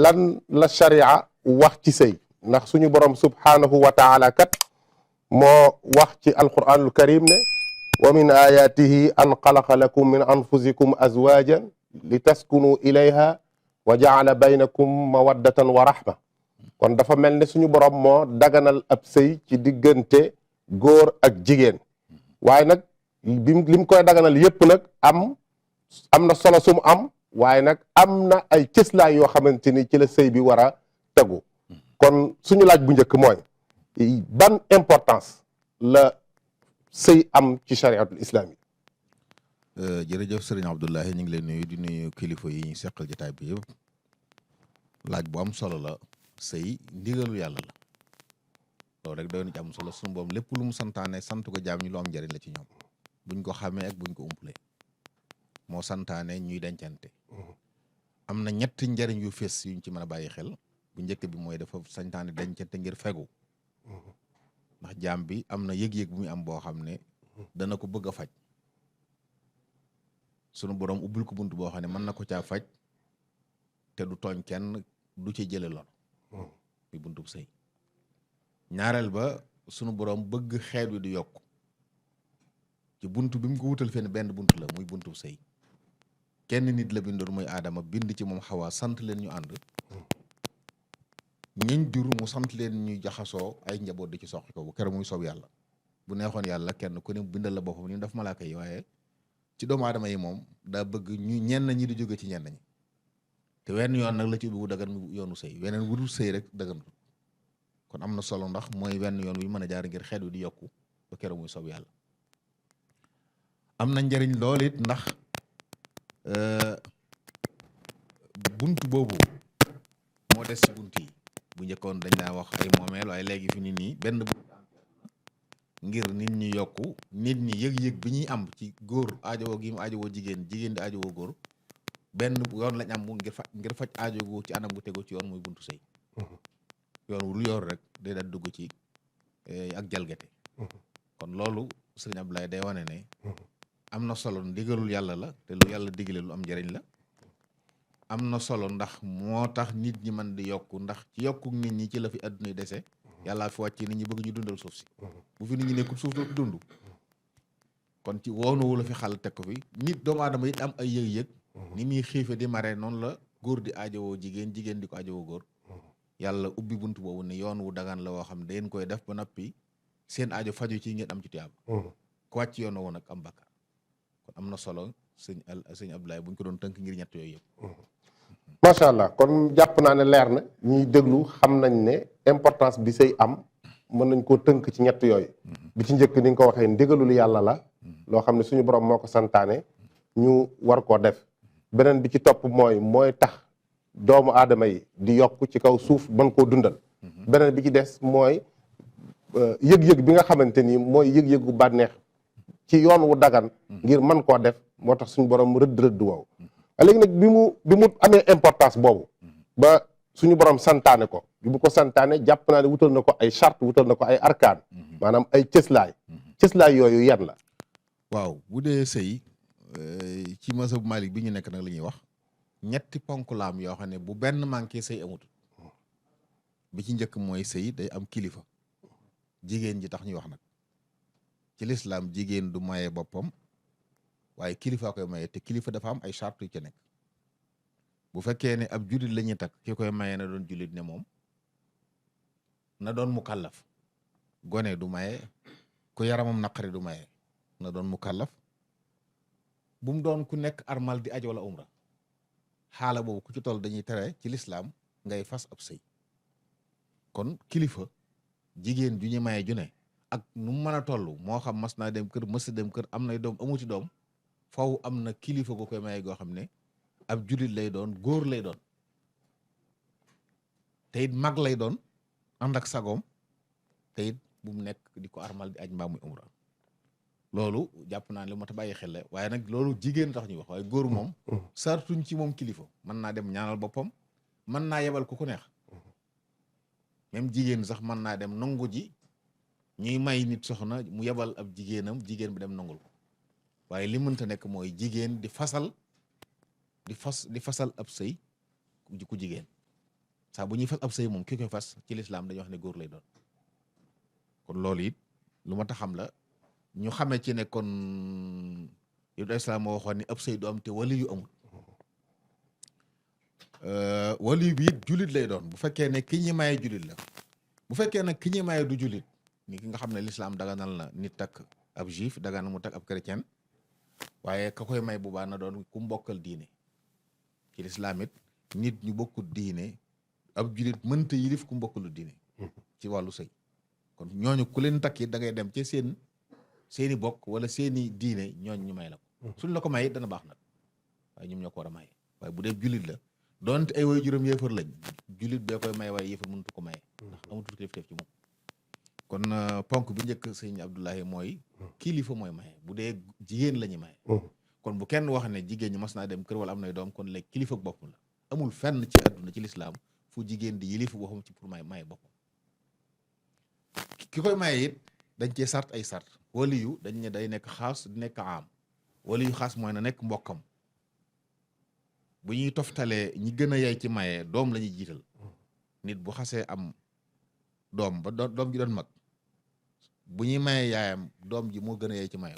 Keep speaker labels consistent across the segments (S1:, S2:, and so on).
S1: lan la sharia wax ci sëy ndax suñu borom subhanahu wa taala kat moo wax ci alquranul karim ne wa min ayatihi an xalaqa lakum min anfusikum azwajan li taskunu ilayha wa jaala baynakum mawaddatan wa rahma kon dafa mel ne suñu borom moo daganal ab sëy ci diggante góor ak jigéen waaye nag lim koy daganal yépp nag am na solo su mu am waaye nag am na ay cëslaay yoo xamante ni ci la sëy bi war a tegu kon suñu laaj bu njëkk mooy ban importance la sëy am ci chariatul islam yi.
S2: jërëjëf sëriñ Abdoulahi ñu ngi leen nuyu di nuyu kilifa yi ñu seqal jotaay bi yëpp laaj bu am solo la sëy ndigalu yàlla la loolu rek doy na ci am solo suñu boom lépp lu mu santaane sant ko jaam ñi lu am njëriñ la ci ñoom buñ ko xamee ak buñ ko umpale moo santaane ñuy dencante am na ñetti njëriñ yu fees yuñ ci mën a bàyyi xel bu njëkk bi mooy dafa santaane dencante ngir fegu ndax jaam bi am na yëg-yëg bu muy am boo xam ne dana ko bëgg a faj sunu borom ubbil ko bunt boo xam ne mën na ko caa faj te du tooñ kenn du ci jële lor muy buntub sëy ñaareel ba sunu borom bëgg xeet wi di yokk ci bunt bi mu ko wutal fenn benn bunt la muy buntub sëy kenn nit la bindoon muy aadama bind ci moom xawaa sant leen ñu ànd ñiñ jur mu sant leen ñuy jaxasoo ay njaboot di ci soxi ko bu kere muy soob yàlla bu neexoon yàlla kenn ku ne bindal la boppam ni mu def malaaka yi waaye ci doomu aadama yi moom daa bëgg ñu ñenn ñi di jóge ci ñenn ñi te wenn yoon nag la ci ubbi bu dagan mu yoonu sëy weneen wudul sëy rek dagan kon am na solo ndax mooy wenn yoon wi mën a jaar ngir xeet wi di yokku ba kere muy soob yàlla am na njariñ lool it ndax bunt boobu moo des ci bunt yi bu njëkkoon dañ daa wax ay moomeel waaye léegi fi nit ñi benn ngir nit ñi yokku nit ñi yëg-yëg bi ñuy am ci góor aajowoo gi mu aajowoo jigéen jigéen di aajowoo góor benn yoon lañ am ngir faj aajowoo ci anam gu tegu ci yoon muy buntu sëy yoon wu lu yor rek day daal dugg ci ak jalgate kon loolu sëriñ Abdoulaye day wane ne am na solo ndigalul yàlla la te lu yàlla digale lu am njëriñ la am na solo ndax moo tax nit ñi mën di yokku ndax ci yokku nit ñi ci la fi àdduna dese yàllaa fi wàcc nit ñi bëgg ñu dundal suuf si bu fi nit ñi nekkul suuf dootu dund kon ci woonuwu la fi xal teg ko fi nit doomu aadama it am ay yëg-yëg ni muy xiife di mare noonu la góor di aajowoo jigéen jigéen di ko aajowoo góor yàlla ubbi bunt boobu ne yoon wu dagaan la woo xam ne dangeen koy def ba noppi seen aajo faju ci ngeen am ci tuyaaba ku wàcc yoon woo nag am bakkaar kon am na solo sëñ Abdoulaye bu ñu ko doon tënk ngir ñett yooyu yëpp
S1: macha allah kon jàpp naa ne leer na ñuy déglu xam nañ ne importance bi sëy am mën nañ koo tënk ci ñett yooyu bi ci njëkk ni nga ko waxee ndigalul yàlla la loo xam ne suñu borom moo ko santaane ñu war koo def beneen bi ci topp mooy tax doomu aadama yi di yokk ci kaw suuf mën koo dundal beneen bi ci des mooy yëg-yëg bi nga xamante ni mooy yëg-yëgu bànneex ci yoon wu dagan ngir mën koo def moo tax suñu borom rëdd woowu léegi nag bi mu amee importance boobu ba suñu borom santaane ko bi mu ko santaane jàpp naa ne wutal na ko ay charte wutal na ko ay arkaan maanaam ay cëslaay yooyu yan la
S2: waaw bu dee sëy ci mazhab Malik bi ñu nekk nag la ñuy wax ñetti ponk laam yoo xam ne bu benn manqué sëy amatul bi ci njëkk mooy sëy day am kilifa jigéen ji tax ñuy wax nag ci lislaam jigéen du maye boppam waaye kilifa koy maye te kilifa dafa am ay charte yu ci nekk bu fekkee ne ab jullit la ñuy takk ki koy maye na doon jullit ne moom na doon mukallaf gone du maye ku yaramam naqari du maye na doon mukallaf bu mu doon ku nekk armal di aj wala umra xaala boobu ku ci toll dañuy tere ci lislaam ngay fas ab sëy kon kilifa jigéen ju ñu maye ju ne ak nu mu mën a toll moo xam mas naa dem kër mës dem kër am nay doom amuti doom faw am na kilifa gu koy maye goo xam ne ab jullit lay doon góor lay doon te it mag lay doon ànd ak sagoom te it bu mu nekk di ko armal di aj mbaa muy umra loolu jàpp naa ne lu mat a bàyyi xel la waaye nag loolu jigéen tax ñuy wax waaye góor moom sartuñ ci moom kilifa mën naa dem ñaanal boppam mën naa yebal ku neex même jigéen sax mën naa dem nangu ji ñuy may nit soxna mu yebal ab jigéenam jigéen bi dem nangul ko waaye li mënta nekk mooy jigéen di fasal ab sëy ku jigéen saa bu ñuy fas ab sëy moom ki koy fas ci lislaam dañuy wax ne góor lay doon. kon loolu it lu ma tax xam la ñu xamee ci ne kon yow islaam moo waxoon ni ab sëy du am te wali yu amul. wali bi it julit lay doon bu fekkee ne ki ñi maye julit la. bu fekkee nag ki ñi maye du julit ni ki nga xam ne lislaam daganal na nit takk ab juif daganal mu takk ab chrétien waaye ka koy may bu baax na doon ku mbokkal diine. ci lislaam it nit ñu bokkul diine ab julit mënta yilif ku mbokkalu diine ci wàllu sëy. kon ñooñu ku leen takk it da ngay dem ci seeni bokk wala seeni diine ñooñu ñu may la ko. suñ la ko may dana baax nag waaye ñoom ñoo ko war a may waaye bu dee julit la doonte ay way juróom yéefar lañ julit bee koy may waaye yéefar mënutu ko maye ndax amatul kilifteef ci moom. kon ponk bi njëkk sëñ Abdoulaye mooy kilifa mooy maye bu dee jigéen la ñuy maye. kon bu kenn wax ne jigéen ñi mas naa dem kër wala am nay doom kon léegi kilifa boppam la amul fenn ci àdduna ci lislaam fu jigéen di yilifa boppam ci pour maye boppam. ki koy maye it dañ cee sart ay sart waliyu dañ ne day nekk xaas di nekk am waliyu xaas mooy na nekk mbokkam bu ñuy toftalee ñi gën a yay ci maye doom la ñuy jiital nit bu xasee am doom ba doom ji doon mag bu ñuy maye yaayam doom ji moo gën a yay ci maye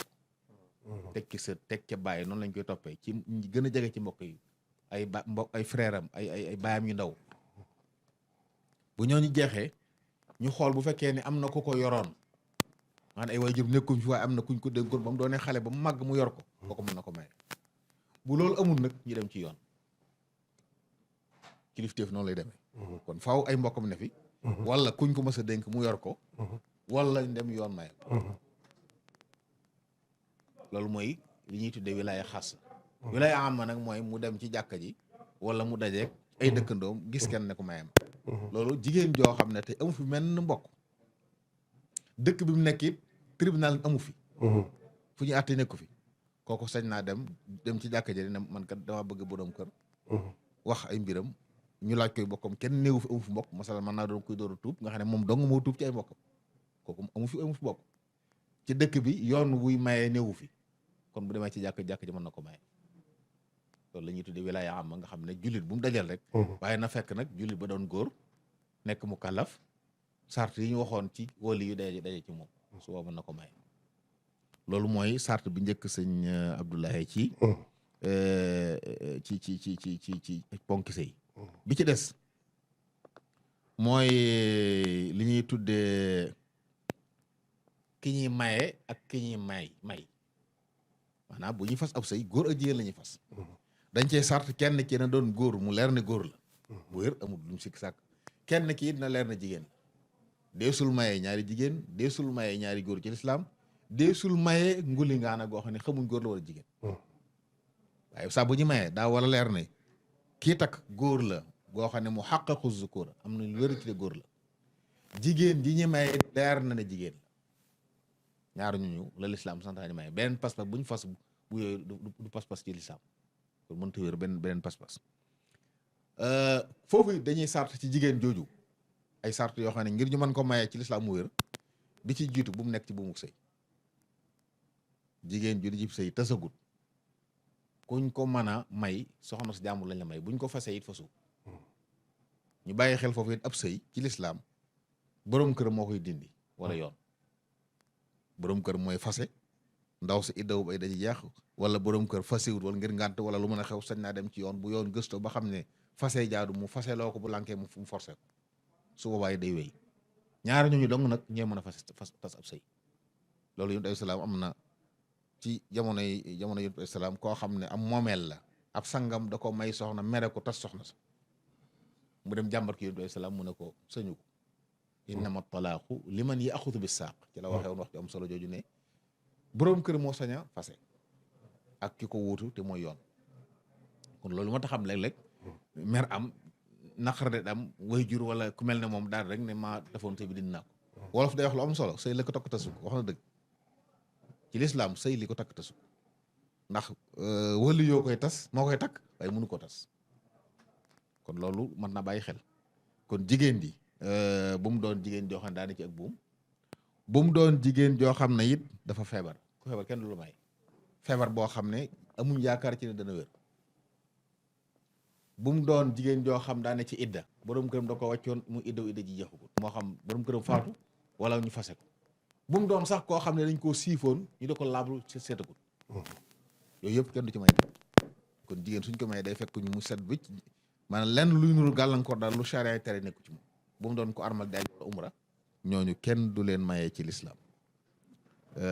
S2: ko teg ci sët teg ca bàyyi noonu lañ koy toppee ci ñi gën a jege ci mbokk yi ay frère am ay baayam yu ndaw bu ñooñu jeexee ñu xool bu fekkee ne am na ku ko yoroon maanaam ay waajur nekkuñ fi waaye am na kuñ ko dénkoon ba mu doonee xale ba mu màgg mu yor ko kooku mën na ko maye bu loolu amul nag ñu dem ci yoon kilifteef noonu lay demee kon faaw ay mbokkam ne fi wala kuñ ko mës a dénk mu yor ko wala dem yoon maye loolu mooy li ñuy tuddee wilaaya xaas wilaaya am nag mooy mu dem ci jàkka ji wala mu dajeeg ay dëkkandoom gis kenn ne ko mayam loolu jigéen joo xam ne te amu fi menn mbokk dëkk bi mu nekk it tribunal amu fi fu ñu àtte nekku fi kooku sañ naa dem ci jàkka ji ne man kat dama bëgg borom kër wax ay mbiram ñu laaj koy bokkam kenn néewu fi amu fi mbokk masala mën naa doon koy door a tuub nga xam ne moom dong moo tuub ci ay mbokkam kooku amu fi bokk ci dëkk bi yoon wuy maye néewu fi kon bu demee ci jàkk ji mën na ko maye loolu la ñuy tuddee wilaaya am nga xam ne jullit bu mu dajal rek waaye na fekk nag jullit ba doon góor nekk mu kàllaf sart yi ñu waxoon ci wali yu daje ci moom su boobu mën na ko maye loolu mooy sart bi njëkk sëñ Abdoulaye ci ponk sëy bi ci des mooy li ñuy tuddee ki ñuy maye ak ki ñuy may maanaam bu ñuy fas ab sëy góor ak jigéen la ñuy fas dañ cee sart kenn ki na doon góor mu leer ne góor la bu wér amul lu mu sikk sàkk kenn ki it na leer na jigéen deesul maye ñaari jigéen deesul maye ñaari góor ci lislaam deesul maye nguli ngaana goo xam ne xamuñ góor la wala jigéen waaye saa bu ñu mayee daa wala leer ne kii takk góor la goo xam ne mu xaqaqu zukur am na lu wér ci góor la jigéen ji ñu maye leer na ne jigéen la ñaar ñu la lislaam santaane maye beneen pas-pas bu ñu fas bu yooyu du pas-pas ci lislaam kon mënta wér beneen pas-pas foofu dañuy sart ci jigéen jooju ay sart yoo xam ne ngir ñu mën ko maye ci lislaam mu wér di ci jiitu bu mu nekk ci bu mu sëy jigéen ju di ci sëy tasagut kuñ ko mën a may soxna si jàmbur lañ la may buñ ko fasee it fasu ñu bàyyi xel foofu it ab sëy ci lislaam boroom kër moo koy dindi wala yoon boroom kër mooy fase ndaw si iddawu bay dañuy jeex wala boroom kër fasewut wala ngir ngànt wala lu mën a xew sañ naa dem ci yoon bu yoon gëstoo ba xam ne fase jaadu mu fase loo ko bu lànkee mu forcé ko su boobaa day wéy ñaari ñooñu dong nag ñooy mën a tas ab sëy loolu yonent alayhi salaam am na ci jamono yonent alayhi salaam koo xam ne am moomeel la ab sangam da ko may soxna mere ko tas soxna sa mu dem jàmbat ko yonent alayhi salaam mu ne ko sëñu ko innama talaaqu liman yaxudu bis saaq ci la waxee woon wax ci am solo jooju ne boroom kër moo saña fase ak ki ko wuutu te mooy yoon kon loolu moo tax xam léeg-léeg mer am naqar de am way jur wala ku mel ne moom daal rek ne maa defoon sëy bi dindi naa ko wolof day wax lu am solo sëy la ko takk tasu wax na dëgg ci lislaam sëy li ko takk tasu ndax wali yoo koy tas moo koy takk waaye mënu ko tas kon loolu mën na bàyyi xel kon jigéen ji bu mu doon jigéen joo xam ne daana ci ak buum bu mu doon jigéen joo xam ne it dafa feebar ku feebar kenn du lu may feebar boo xam ne amuñ yaakaar ci ne dana wér bu mu doon jigéen joo xam daane ci idda borom këram da ko wàccoon mu idda ji jeexagul moo xam borom këram faatu wala ñu fase ko bu mu doon sax koo xam ne dañ koo siifoon ñu da ko laablu seetagul yooyu yëpp kenn du ci may kon jigéen suñ ko may day fekk ñu mu set wicc maanaam lenn luy nuru gàllankoor daal lu charia tere nekku ci moom bu mu doon ko armal di aj wala umra ñooñu kenn du leen mayee ci lislaam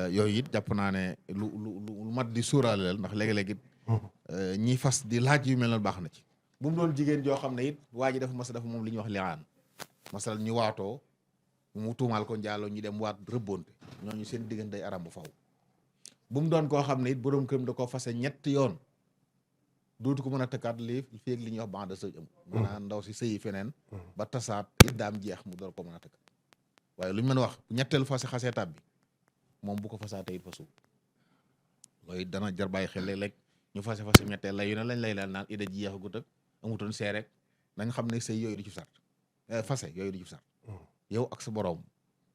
S2: yooyu it jàpp naa ne lu mat di suuraale leen ndax léegi-léegi ñiy fas di laaj yu mel noonu baax na ci bu mu doon jigéen joo xam ne it waa ji dafa mas dafa moom li ñuy wax liaan masal ñu waatoo mu tuumaal ko njaaloo ñu dem waat rëbbonte ñooñu seen diggante day aram bu faw bu mu doon koo xam ne it borom këram da koo fase ñetti yoon dootu ko mën a tëkkaat lii fii ak li ñuy wax ban de sëy am maanaam ndaw si sëyi feneen ba tasaat iddaam jeex mu door ko mën a tëkkat waaye lu ñu mën a wax ñetteelu fase xasee tab bi moom bu ko fasaatee it fa suuf loolu dana jar bàyyi xel léeg-léeg ñu fase ñetteel lay yu ne lañ lay laal naan idda ji jeexagut ak amutoon see rek nañ xam ne sëy yooyu du ci sart fase yooyu du ci sart yow ak sa borom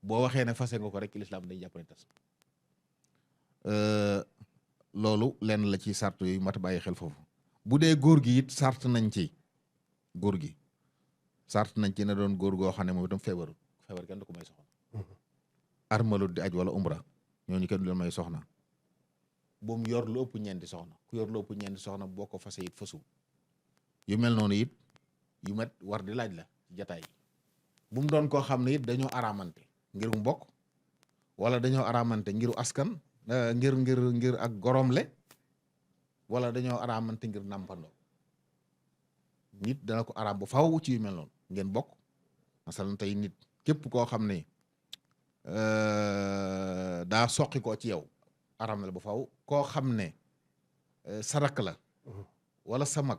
S2: boo waxee ne fase nga ko rek lislaam day jàpp ne tas loolu lenn la ci sart yooyu mat a bàyyi xel foofu bu dee góor gi it sart nañ ci góor gi sart nañ ci ne doon góor goo xam ne moom itam feebar kenn du ko may soxna armalut di aj wala umra ñooñu kenn du leen may soxna bu mu yor lu ëpp ñeenti soxna ku yor lu ëpp ñeenti soxna boo ko fase it fasu yu mel noonu it yu met war di laaj la ci jataay yi bu mu doon koo xam ne it dañoo araamante ngir mu bokk wala dañoo araamante ngiru askan ngir ak goromle wala dañoo araamante ngir nàmpandoo nit dana ko araam bu faw ci yu mel noonu ngeen bokk masalan tey nit képp koo xam ne daa soqi koo ci yow araam na la bu faw koo xam ne sa rakk la wala sa mag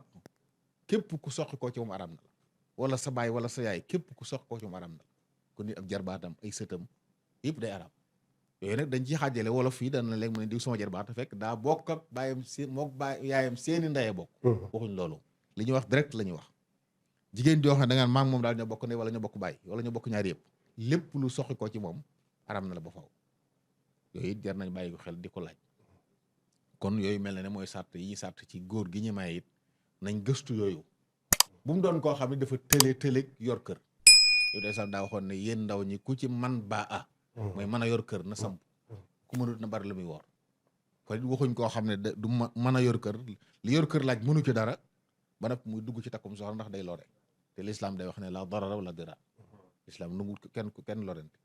S2: képp ku soqi koo ci moom araam na la wala sa baay wala sa yaay képp ku soqi koo ci moom araam na la kon nit ab jarbaatam ay sëtam yëpp day araam yooyu nag dañ ci xaajale wala fii dana léegi mu ne diw sama jarbaata fekk daa bokk ak baayam mook baay yaayam seeni ndeye bokk waxuñ loolu li ñuy wax direct la ñuy wax jigéen joo xam ne da ngaan maam moom daal ñoo bokk ndey wala ñoo bokk baay wala ñoo bokk ñaari yëpp lépp lu soqi koo ci moom araam na la ba faw yooyu it jar nañ bàyyi ko xel di ko laaj kon yooyu mel na ne mooy sart yi ñuy sart ci góor gi ñu may it nañ gëstu yooyu bu mu doon koo xam ne dafa tële yor kër yow de sax daa waxoon ne yéen ndaw ñi ku ci man baa mooy mën a yor kër na samp ku mënut na bari la muy woor kon it waxuñ koo xam ne du mën a yor kër li yor kër laaj mënu ci dara ba nag muy dugg ci takkum soxla ndax day lore te l'islam day wax ne la darara wala dira l'islam nungul kenn lorente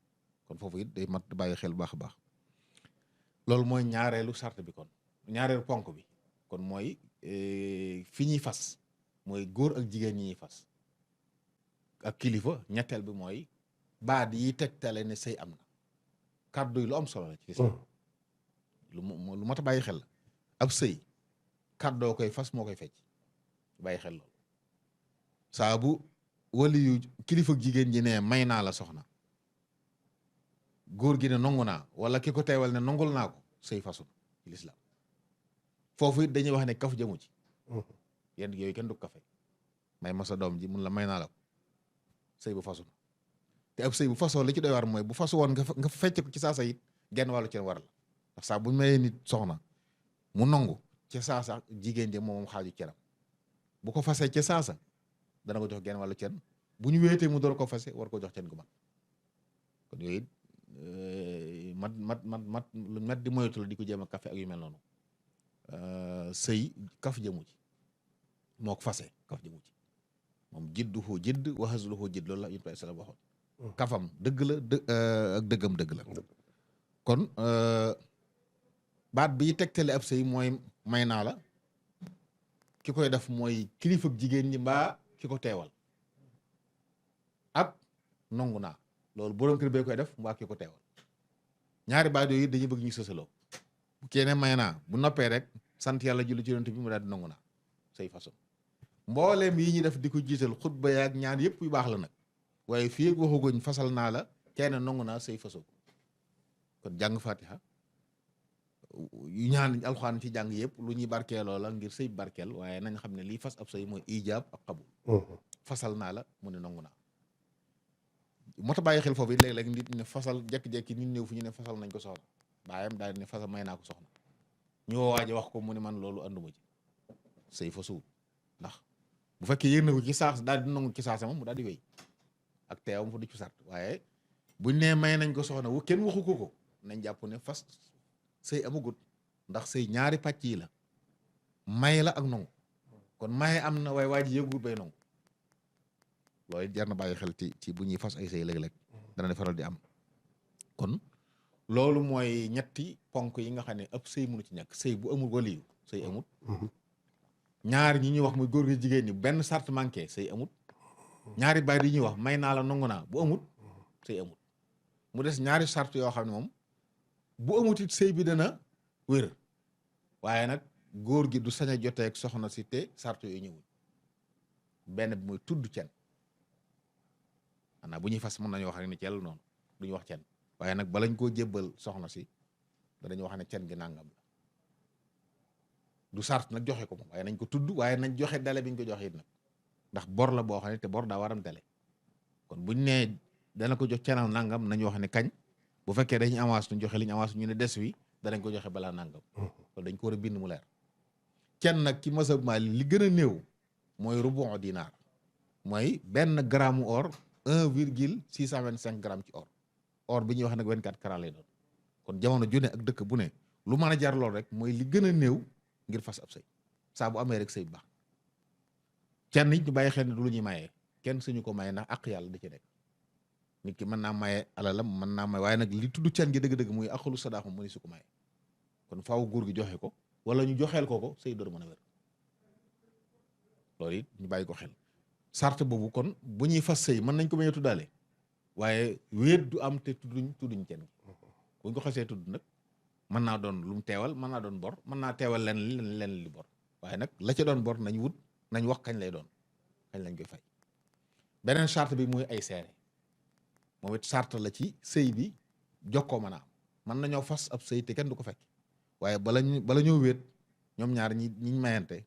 S2: kon foofu it day mat bàyyi xel baax a baax loolu mooy ñaareelu sart bi kon ñaareelu ponk bi kon mooy fi ñuy fas mooy góor ak jigéen ñi ñuy fas ak kilifa ñetteel bi mooy baat yi tegtale ne sëy am na kàddu yi lu am solo la ci lislaam lu mat a bàyyi xel la ab sëy kàddoo koy fas moo koy fecc bàyyi xel loolu saa bu wali yu kilifa jigéen ji ne may naa la soxna góor gi ne nangu naa wala ki ko teewal ne nangul naa ko sëy fasu ci lislaam foofu it dañuy wax ne kaf jëmu ci yenn yooyu kenn du kafe may ma sa doom ji mun la may naa la ko sëy bu fasu te ab sëy bu fasoo li ci doy war mooy bu fasu woon nga fecc ko ci saasa it genn wàllu ci war la ndax saa bu mayee nit soxna mu nangu ca saasa jigéen ji moom xaaju ceram bu ko fasee ca saasa dana ko jox genn wàllu cen bu ñu wéetee mu door ko fase war ko jox cen gu mat kon yooyu mat lu met di moytu la di ko jéem a kafe ak yu mel noonu sëy kaf jëmu ci moo ko fase kaf jëmu ci moom jidduhu jidd wa hazluhu jidd loolu la yonent bi sallam waxoon kafam dëgg la ak dëggam dëgg la kon baat bi tegtale ab sëy mooy may naa la ki koy def mooy kilifa jigéen ñi mbaa ki ko teewal ak nongu naa loolu borom kër bee koy def mbaa ki ko teewal ñaari baat yooyu dañuy bëgg ñu sësaloo bu kee ne may naa bu noppee rek sant yàlla julli ci yonent bi mu daal di nongu naa say façon mbooleem yi ñuy def di ko jiital xutba yaak ñaan yëpp yu baax la nag waaye fii ak waxaguñ fasal naa la kenn nongu naa say façon kon jàng fatiha yu ñaan alxuraan ci jàng yëpp lu ñuy barkeeloo la ngir sëy barkeel waaye nañ xam ne lii fas ab sëy mooy ijaab ak qabul fasal naa la mu ne nongu naa moo tax bàyyi xel foofu it léeg-léeg nit ne fasal jekki-jekki nit ñëw fu ñu ne fasal nañ ko soxna baayam daal ne fasal may naa ko soxna ñu woo waaje wax ko mu ne man loolu anduma ci sëy fa suut ndax bu fekkee yëg na ko ci saas daal di nangu ci saasa moom mu daal di wéy ak teewam fa du ci sart waaye buñ nee may nañ ko soxna wu kenn waxu ko nañ jàpp ne fas sëy amagut ndax sëy ñaari pàcc yi la may la ak nangu kon maye am na waaye waa ji yëgut bay nangu loolu jar na bàyyi xel ci bu ñuy fas ay sëy léeg-léeg dana faral di am kon loolu mooy ñetti ponk yi nga xam ne ëpp sëy mënu ci ñàkk sëy bu amul waliyu sëy amut ñaari ñi ñuy wax muy góor gi jigéen ñi benn sart manqué sëy amut ñaari baat yi ñuy wax may naa la nangu naa bu amut sëy amut mu des ñaari sart yoo xam ne moom bu amut it sëy bi dana wér waaye nag góor gi du sañ a jotee ak soxna si te sart yooyu ñëwul benn bi mooy tudd cen xanaa bu ñuy fas mën nañu wax rek ni cel noonu duñu wax cen waaye nag balañ koo jébbal soxna si danañu wax ne cen gi nangam la du sart nag joxe ko moom waaye nañ ko tudd waaye nañ joxe dale bi ñu ko joxe it nag ndax bor la boo xam ne te bor daa waram dale kon buñ nee dana ko jox cenal nangam nañu wax ne kañ bu fekkee dañu avance ñu joxe li ñu avance ñu ne des wi danañ ko joxe balaa nangam loolu dañ ko war a bind mu leer cen nag ci mazhab Maalik li gën a néew mooy rubu dinaar mooy benn gramme or 1,625 grammes ci or bi ñuy wax nag 24 carats lay doon kon jamono ju ne ak dëkk bu ne lu mën a jar lool rek mooy li gën a néew ngir fas ab sëy saa bu amee rek sëy baax kenn nit ñu bàyyi xel ne du lu ñuy mayee kenn suñu ko maye ndax ak yàlla di ci nekk nit ki mën naa maye alalam mën naa maye waaye nag li tudd can gi dëgg-dëgg muy axalu sadaaxum mëni su ko maye kon faaw góor gi joxe ko wala ñu joxeel ko sëy door mën a wér loolu it ñu bàyyi ko xel sart boobu kon bu ñuy fas sëy mën nañ ko bañ a tuddaale waaye wéet du am te tudduñ can gi buñ ko xasee tudd nag mën naa doon lu mu teewal mën naa doon bor mën naa teewal len li bor waaye nag la ca doon bor nañ wut nañ wax kañ lay doon kañ lañ koy fay beneen charte bi muy ay seere moom it charte la ci sëy bi jokkoo mën a am mën nañoo fas ab sëy te kenn du ko fekk waaye bala ñoo wéet ñoom ñaar ñiñ mayante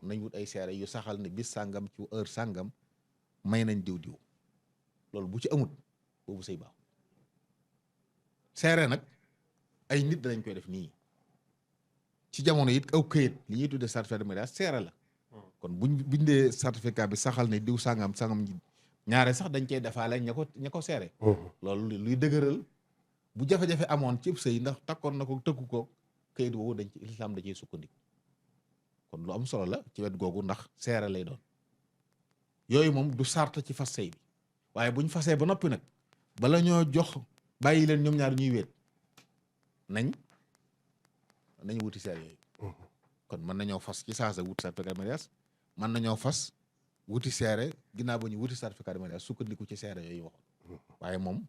S2: nañ wut ay seere yu saxal ne bis sàngam ci heure sàngam may nañ diw loolu bu ci amut boobu sëy baax seere nag ay nit danañ koy def nii ci jamono it aw këyit li ñuy tuddee certificat de mariage seere la kon buñ bindee certificat bi saxal ne diw sàngam ñaare sax dañ cey defaale ña ko seere loolu luy dëgëral bu jafe-jafe amoon ci sëy ndax takkoon na ko tëkku ko këyit woowu dañ ci lislaam da ciy sukkandiku kon lu am solo la ci wet googu ndax seere lay doon yooyu moom du sart ci fas sëy bi waaye buñ fasee ba noppi nag bala ñoo jox bàyyi leen ñoom ñaar ñuy wéet nañ wuti seere yooyu kon mën nañoo fas ci saasa wut certificat de mariage mën nañoo fas wuti seere ginnaaw ba ñu wuti certificat de mariage sukkandiku ci seere yooyu waxoon waaye moom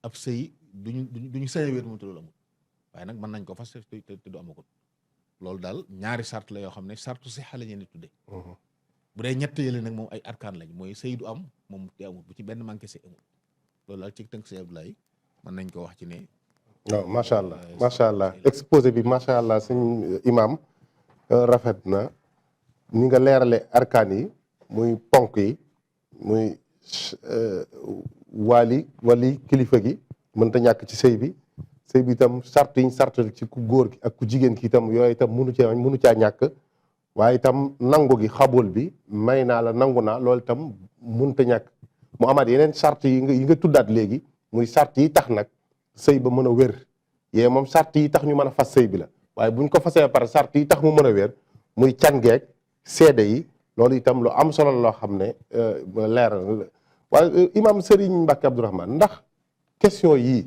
S2: ab sëy duñu sëy wéet moom te loolu amul waaye nag mën nañ ko fas te du amagul loolu daal ñaari sart la yoo xam ne sartu sixa la ñuy tudde bu dee ñett yële nag moom ay arkaan lañ mooy sëy du am moom te amul bu ci benn manqué sëy amul loolu daal ci tënk sëy Abdoulaye mën nañ ko wax ci ne
S1: waaw macha allah exposé bi macha allah suñ imam rafet na ni nga leerale arkaan yi muy ponk yi muy wali kilifa gi mënta ñàkk ci sëy bi itam sart yiñ sartal ci ku góor gi ak ku jigéen ki itam yooyu itam mënu caa ñàkk waaye itam nangu gi xabul bi may naa la nangu naa loolu itam mënta ñàkk mu amaat yeneen sart yi nga tuddaat léegi muy sart yi tax nag sëy ba mën a wér yee moom sart yi tax ñu mën a fas sëy bi la waaye buñ ko fasee par sart yi tax mu mën a wér muy can geeg seede yi loolu itam lu am solo la loo xam ne leer na waaye imam Serigne Mbacke Abdourahmane ndax question yii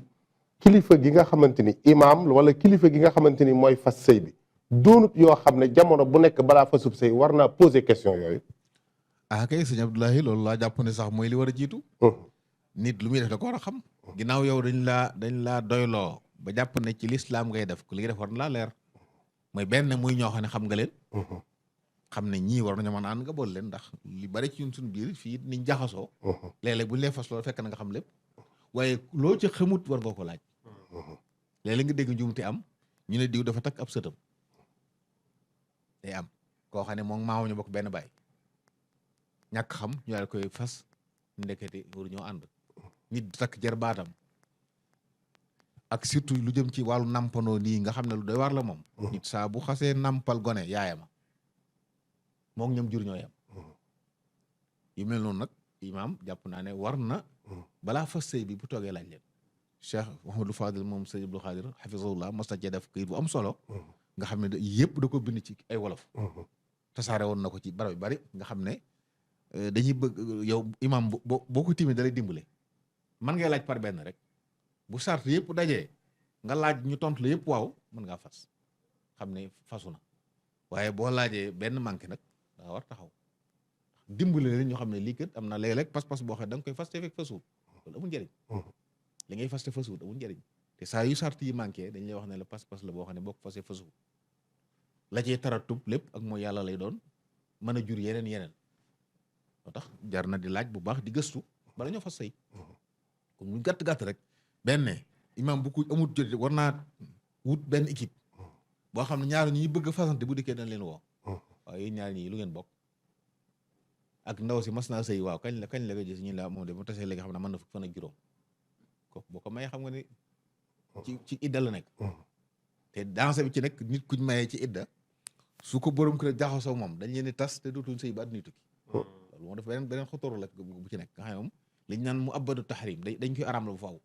S1: kilifa gi nga xamante ni imam wala kilifa gi nga xamante ni mooy fas sëy bi doonut yoo xam ne jamono bu nekk balaa fasub sëy war naa poser question yooyu
S2: kay sëñ Abdoulaye loolu laa jàpp ne sax mooy li war a jiitu nit lu muy def da ko war a xam ginnaaw yow dañ laa doyloo ba jàpp ne ci lislaam ngay def li nga def war na laa leer mooy benn muy ñoo xam ne xam nga leen xam ne ñii war nañoo mën a ànd nga bool leen ndax li bari ci ñun suñu biir fii niñ jaxasoo léeg-léeg buñ lee fas loolu fekk na nga xam lépp waaye loo ci xamut war nga ko laaj léeg-léeg nga dégg njuumte am ñu ne diw dafa takk ab sëtam day am koo xam ne moom maamam ñu bokk benn baay ñàkk xam ñu daal koy fas ndekete waru ñoo ànd nit takk jar baatam ak surtout lu jëm ci wàllu nampanoo nii nga xam ne lu doy war la moom nit saa bu xasee nampal gone yaayama moom ñoom jur ñoo yam yu mel noonu nag imaam jàpp naa ne war na balaa fas sëy bi bu toogee laaj leen. Cheikh Mouhamadou Fadil moom sëñ Abdou Khadir hafizahullah mos na cee def këyit bu am solo nga xam ne yëpp da ko bind ci ay wolof tasaare woon na ko ci barab yu bari nga xam ne dañuy bëgg yow imaam boo ko timee da lay dimbale man ngay laaj par benn rek bu sart yëpp dajee nga laaj ñu tontu la yëpp waaw mën ngaa fas xam ne fasu na waaye boo laajee benn manqué nag daa war taxaw dimbale leen ñu xam ne lii kat am na léeg-léeg pas-pas boo xam ne da nga koy fas te fekk fasul loolu amul njëriñ li ngay fas te fasuwut amul njëriñ te saa yu sart yi manqué dañ lay wax ne la pas-pas la boo xam ne boo ko fasee fasuwut la cee taratub lépp ak mooy yàlla lay doon mën a jur yeneen moo tax jar na di laaj bu baax di gëstu bala ñoo fas sëy comme lu gàtt rek benn imam bu ko amul jot war naa wut benn équipe boo xam ne ñaar ñi bëgg a fasante bu dikkee dañ leen woo waaw yéen ñaar ñii lu ngeen bokk ak ndaw si mas naa sëy waaw kañ la nga gis ñu la moom de mu tasee léegi xam ne mën na fukk fan ak juróom boo ko mayee xam nga ni ci idda la nekk te danse bi ci nekk nit kuñ mayee ci idda su ko borom kër jaxasoo moom dañ leen di tas te dootuñ sëy ba àdduna tukki loolu moo def beneen xotóoru la bu ci nekk nga xam ne moom liñ naan mu abadu tahrim dañ koy araam la bu faaw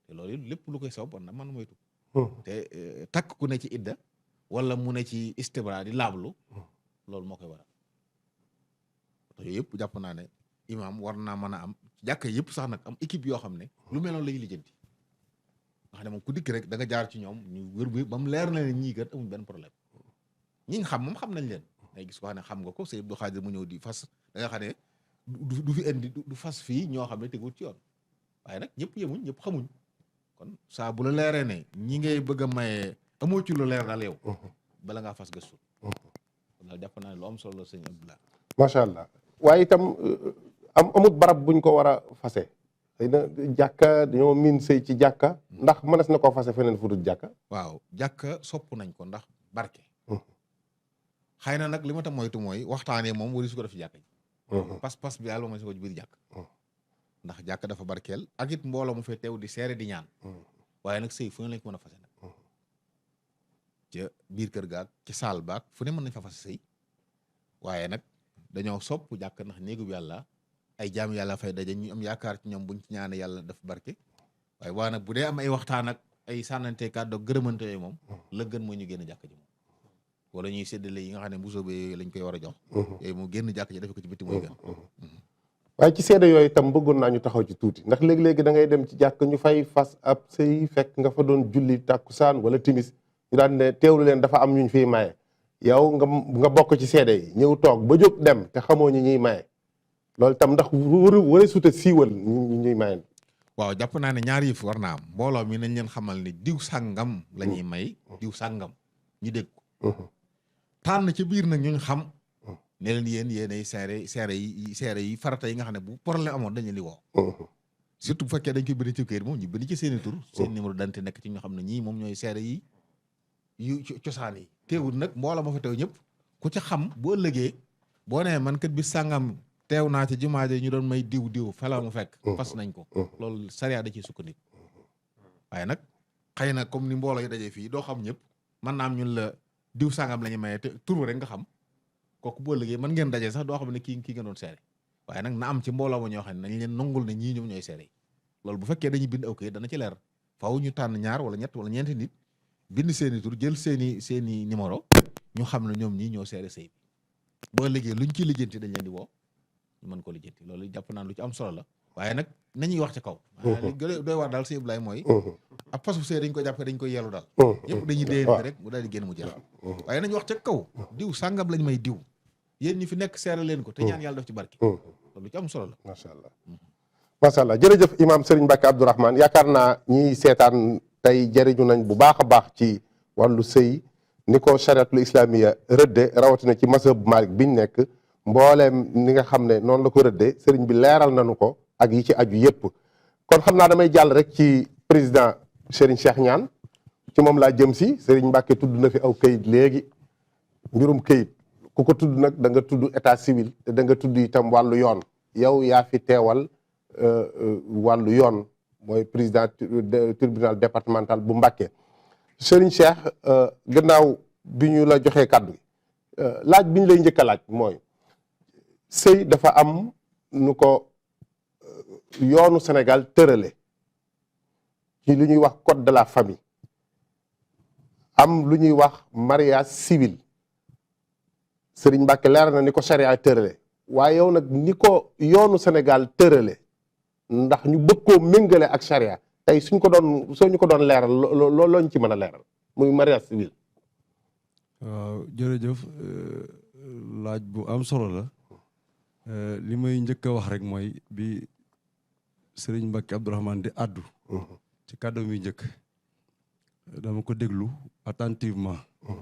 S2: te loolu lépp lu koy sabab na man moytu te takk ku ne ci idda wala mu ne ci istibra di laablu loolu moo koy waral yooyu yëpp jàpp naa ne imaam war naa mën a am jàkka yëpp sax nag am équipe yoo xam ne lu mel noonu lay lijjanti nga xam ne moom ku dikk rek da nga jaar ci ñoom ñu wër bi ba mu leer na ne ñii kat amuñ benn problème ñi nga xam moom xam nañ leen day gis ko xam ne xam nga ko Sëñ Abdou Khadir mu ñëw di fas da nga xam ne du fi indi du fas fii ñoo xam ne teguwut ci yoon waaye nag ñëpp yemuñ ñëpp xamuñ kon saa bu la leeree ne ñi ngay bëgg a maye amoo ci lu leer daal yow bala ngaa fas gëstu kon daal jàpp naa ne lu am solo la sëñ Abdoulaye
S1: macha allah waaye itam amut barab buñ ko war a fase xëy na jàkka dañoo miin sëy ci jàkka ndax mënees na koo fase feneen fu dul jàkka
S2: waaw jàkka sopp nañ ko ndax barke xëy na nag li ma tam moytu mooy waxtaanee moom wari su ko def ci jàkka ji pas-pas bi daal moom si ko ci biir jàkk ndax jàkk dafa barkeel ak it mbooloo mu fay teew di seere di ñaan waaye nag sëy fu ne lañ ko mën a fase nag ca biir kër gaak ca saal baak fu ne mën nañ fa fase sëy waaye nag dañoo sopp jàkk ndax néegu bi yàlla ay jaam yàlla fay daje ñu am yaakaar ci ñoom buñ ci ñaane yàlla daf barke waaye waa nag bu dee am ay waxtaan ak ay sànnante kàddu gërëmante yooyu moom la gën mooy ñu génn jàkk ji moom wala ñuy séddale yi nga xam ne bu soobee yooyu lañ koy war a jox yooyu mu génn jàkk ji defe ko ci bitti mooy gën
S1: waaye ci seede yooyu itam bëggoon naa ñu taxaw ci tuuti ndax léegi-léegi da ngay dem ci jàkk ñu fay fas ab sëy fekk nga fa doon julli tàkkusaan wala timis ñu daan ne teewlu leen dafa am ñuñ fiy maye yow nga bokk ci seede yi ñëw toog ba jóg dem te xamoo ñi ñuy maye loolu itam ndax wara suta siiwal ñi ñuy maye
S2: waaw jàpp naa ne ñaar yëf war naa am mbooloo mi nañ leen xamal ni diw sàngam la ñuy may diw sàngam ñu dégg ko tànn ci biir nag ñu xam ne leen yéenay seere yi farata yi nga xam ne bu problème amoon dañ leen di woo surtout bu fekkee dañ koy bind ci kayit moom ñu bind ci seeni tur seen numéro d'identité nekk ci ñu xam ne ñii moom ñooy seere yi yu cosaan yi teewul nag mbooloo ma fa teew ñëpp ku ci xam bu ëllëgee boo nee man kat bi sàngam teew naa ci jumaa ji ñu doon may diw fala mu fekk fas nañ ko loolu sariya da ciy sukkandiku waaye nag xëy na comme ni mbooloo yi dajee fii doo xam ñëpp mën naa am ñun la diw sàngam la ñu maye te tur rek nga xam kooku boo liggéey mën ngeen dajee sax doo xam ne kii nga doon seere waaye nag na am ci mbooloo ma ñoo xam ne nañ leen nangul ne ñii ñoom ñooy seere yi loolu bu fekkee dañuy bind aw kayit dana ci leer faaw ñu tànn ñaar wala ñett wala ñeenti nit bind seeni tur jël seeni numéro ñu xam ne ñoom ñii ñoo seere sëy bi boo liggéey luñ ci lijjanti dañ leen di woo ñu mën ko lijjanti loolu jàpp naan lu ci am solo la waaye nag nañuy wax ci kaw li doy war daal sëñ Abdoulaye mooy ab fasu sëy dañ ko jàppee dañ koy yellu daal yëpp dañuy déyante rek mu daal di génn mu jeex waaye nañ wax ca kaw diw sàngam lañ may diw yéen ñi fi nekk seere leen ko te ñaan yàlla def ci barke loolu lu ci am solo la
S1: macha allah jërëjëf imam Serigne Mbacke Abdourahmane yaakaar naa ñiy seetaan tey jëriñu nañ bu baax a baax ci wàllu sëy ni ko chariatul islamiya rëdde rawatina ci mazhab Malik biñ nekk mbooleem ni nga xam ne noonu la ko rëddee sëriñ bi leeral nañu ko ak yi ci aju yëpp kon xam naa damay jàll rek ci président Serigne Cheikh Niane ci moom laa jëm si Serigne Mbacke tudd na fi aw kayit léegi mbirum kayit ku ko tudd nag da nga tudd état civil te da nga tudd itam wàllu yoon yow yaa fi teewal wàllu yoon mooy président tribunal départemental bu Mbacke Serigne Cheikh gannaaw bi ñu la joxee kàddu gi laaj bi ñu lay njëkk a laaj mooy sëy dafa am nu ko yoonu Sénégal tërale ci lu ñuy wax code de la famille am lu ñuy wax mariage civil Serigne Mbacke leer na ni ko charia tërale waaye yow nag ni ko yoonu Sénégal tërale ndax ñu bëgg koo méngale ak charia tey soo ñu ko doon leeral loo ñu ci mën a leeral muy mariage civil.
S3: waaw jërëjëf laaj bu am solo la li may njëkk a wax rek mooy bi Serigne Mbacke Abdourahmane di addu ci kàddu mi njëkk dama ko déglu attentivement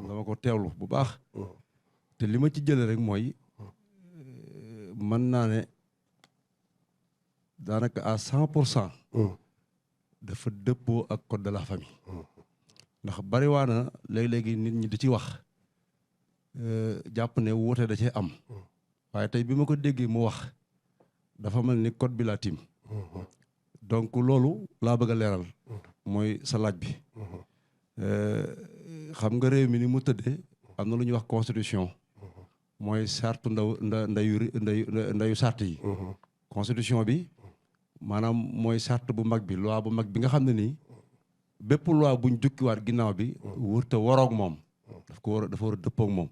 S3: dama ko teewlu bu baax te li ma ci jële rek mooy mën naa ne daanaka à 100% dafa dëppoo ak code de la famille ndax bariwaana léegi-léegi nit ñi di ci wax jàpp ne wuute da cee am waaye tey bi ma ko déggee mu wax dafa mel ni code bi laa tiim donc loolu laa bëgg a leeral mooy sa laaj bi xam nga réew mi ni mu tëddee am na lu ñuy wax constitution mooy sartu ndayu sart yi constitution bi maanaam mooy sart bu mag bi loi bu mag bi nga xam ne nii bépp loi buñ jukkiwaat ginnaaw bi wërta waroog moom dafa war a dëppoog moom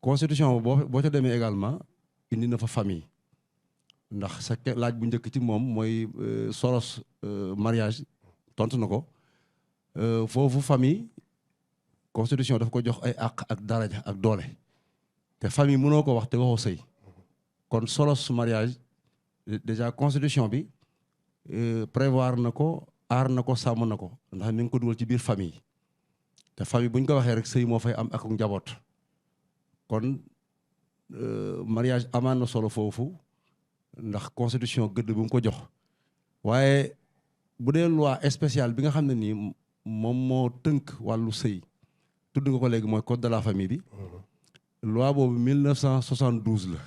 S3: constitution boo ca demee également indi na fa famille ndax sa laaj bu njëkk ci moom mooy solos mariage tontu na ko foofu famille constitution dafa ko jox ay àq ak daraja ak doole te famille mënoo ko wax te waxoo sëy kon solos mariage déjà constitution bi prévoir na ko aar na ko sàmm na ko ndax mi ngi ko dugal ci biir famille te famille bu ñu ko waxee rek sëy moo fay am ak njaboot kon mariage amaan na solo foofu ndax constitution gëdd bu mu ko jox waaye bu dee loi spéciale bi nga xam ne nii moom moo tënk wàllu sëy tudd nga ko léegi mooy code de la famille bi loi boobu 1972 la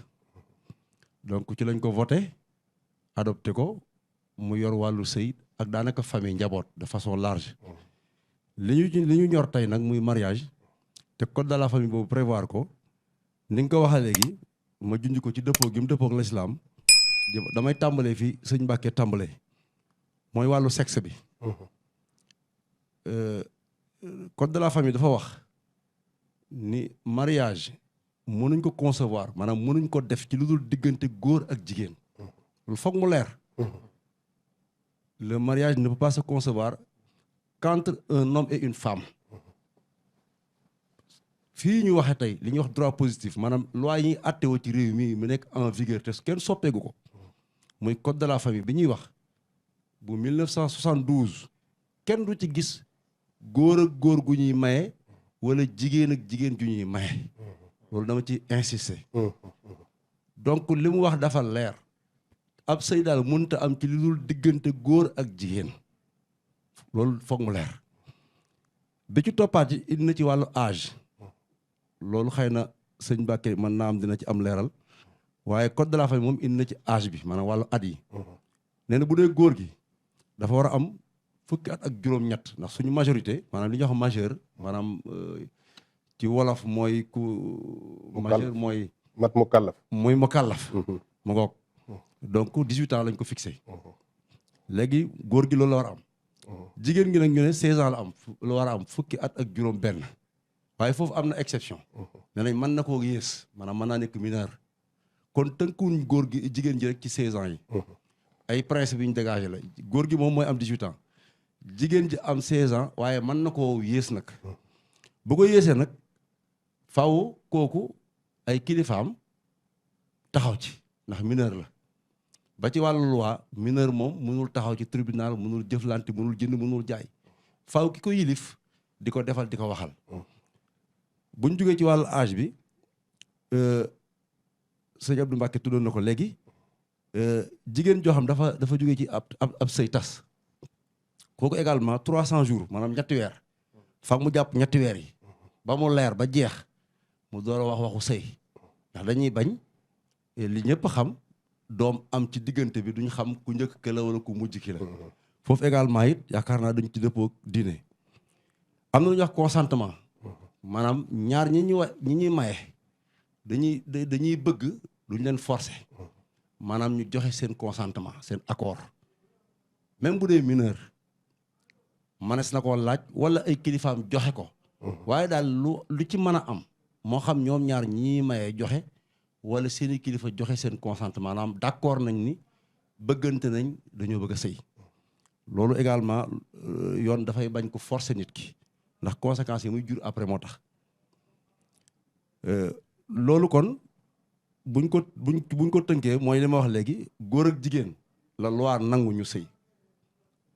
S3: donc ci lañ ko voté adopté ko mu yor wàllu sëy ak daanaka famille njaboot de façon large li ñu ñor tey nag muy mariage te code de la famille boobu prévoir ko ni nga ko waxee léegi ma junj ko ci dëppoo gi mu dëppoo ak l'islam damay tàmbalee fii sëñ Mbàkke tàmbalee mooy wàllu sexe bi code de la famille dafa wax ni mariage mënuñ ko concevoir maanaam mënuñ ko def ci lu dul diggante góor ak jigéen loolu foog mu leer le mariage ne peut pas se concevoir qu'entre un homme et une femme fii ñu waxee tey li ñuy wax droit positif maanaam loi yi ñuy àttewoo ci réew mi mu nekk en vigueur te kenn soppeegu ko muy code de la famille bi ñuy wax bu 1972 kenn du ci gis góor ak góor gu ñuy maye wala jigéen ak jigéen ju ñuy maye loolu dama ci insister donc li mu wax dafa leer ab sëy daal mënut a am ci li dul diggante góor ak jigéen loolu foog mu leer bi ci toppaat yi indi na ci wàllu âge loolu xëy na sëñ Mbàkke mën naa am dina ci am leeral waaye code de la famille moom indi na ci âge bi maanaam wàllu at yi nee na bu dee góor gi dafa war a am fukki at ak juróom-ñett ndax suñu majorité maanaam li ñuy wax majeur maanaam ci wolof mooy ku majeur mooy
S1: mat mu kàllaf
S3: mooy mu kàllaf mu ngoog donc 18 ans lañ ko fixé léegi góor gi loolu la war a am jigéen gi nag ñu ne 16 ans la war a am fukki at ak juróom benn waaye foofu am na exception nee nañ mën na koo yées maanaam mën naa nekk mineur kon tënkuñ góor gi jigéen ji rek ci 16 ans yi ay principe yi ñu dégagé la góor gi moom mooy am 18 ans jigéen ji am 16 ans waaye mën na koo yées nag bu ko yéesee nag faw kooku ay kilifaam taxaw ci ndax mineur la ba ci wàllu loi mineur moom mënul taxaw ci tribunal mënul jëflante mënul jënd mënul jaay faw ki ko yilif di ko defal di ko waxal buñ jógee ci wàllu âge bi sëñ Abdou Mbacke tuddoon na ko léegi jigéen joo xam dafa jógee ci ab sëy tas kooku également 300 jours maanaam ñetti weer fag mu jàpp ñetti weer yi ba mu leer ba jeex mu door a wax waxu sëy ndax dañuy bañ li ñëpp xam doom am ci diggante bi duñ xam ku njëkk ki la wala ku mujj ki la foofu également it yaakaar naa dañ ci dëppoo diine am na lu ñuy wax consentement maanaam ñaar ñi ñuy maye dañuy bëgg duñ leen forcer maanaam ñu joxe seen consentement seen accord même bu dee mineur manes na koo laaj wala ay kilifaam joxe ko waaye daal lu ci mën a am moo xam ñoom ñaar ñii mayee joxe wala seeni kilifa joxe seen consentement maanaam d'accord nañ ni bëggante nañ dañoo bëgg a sëy loolu également yoon dafay bañ ko forcer nit ki ndax conséquences yi muy jur après moo tax loolu kon buñ ko tënkee mooy li ma wax léegi góor ak jigéen la loi nangu ñu sëy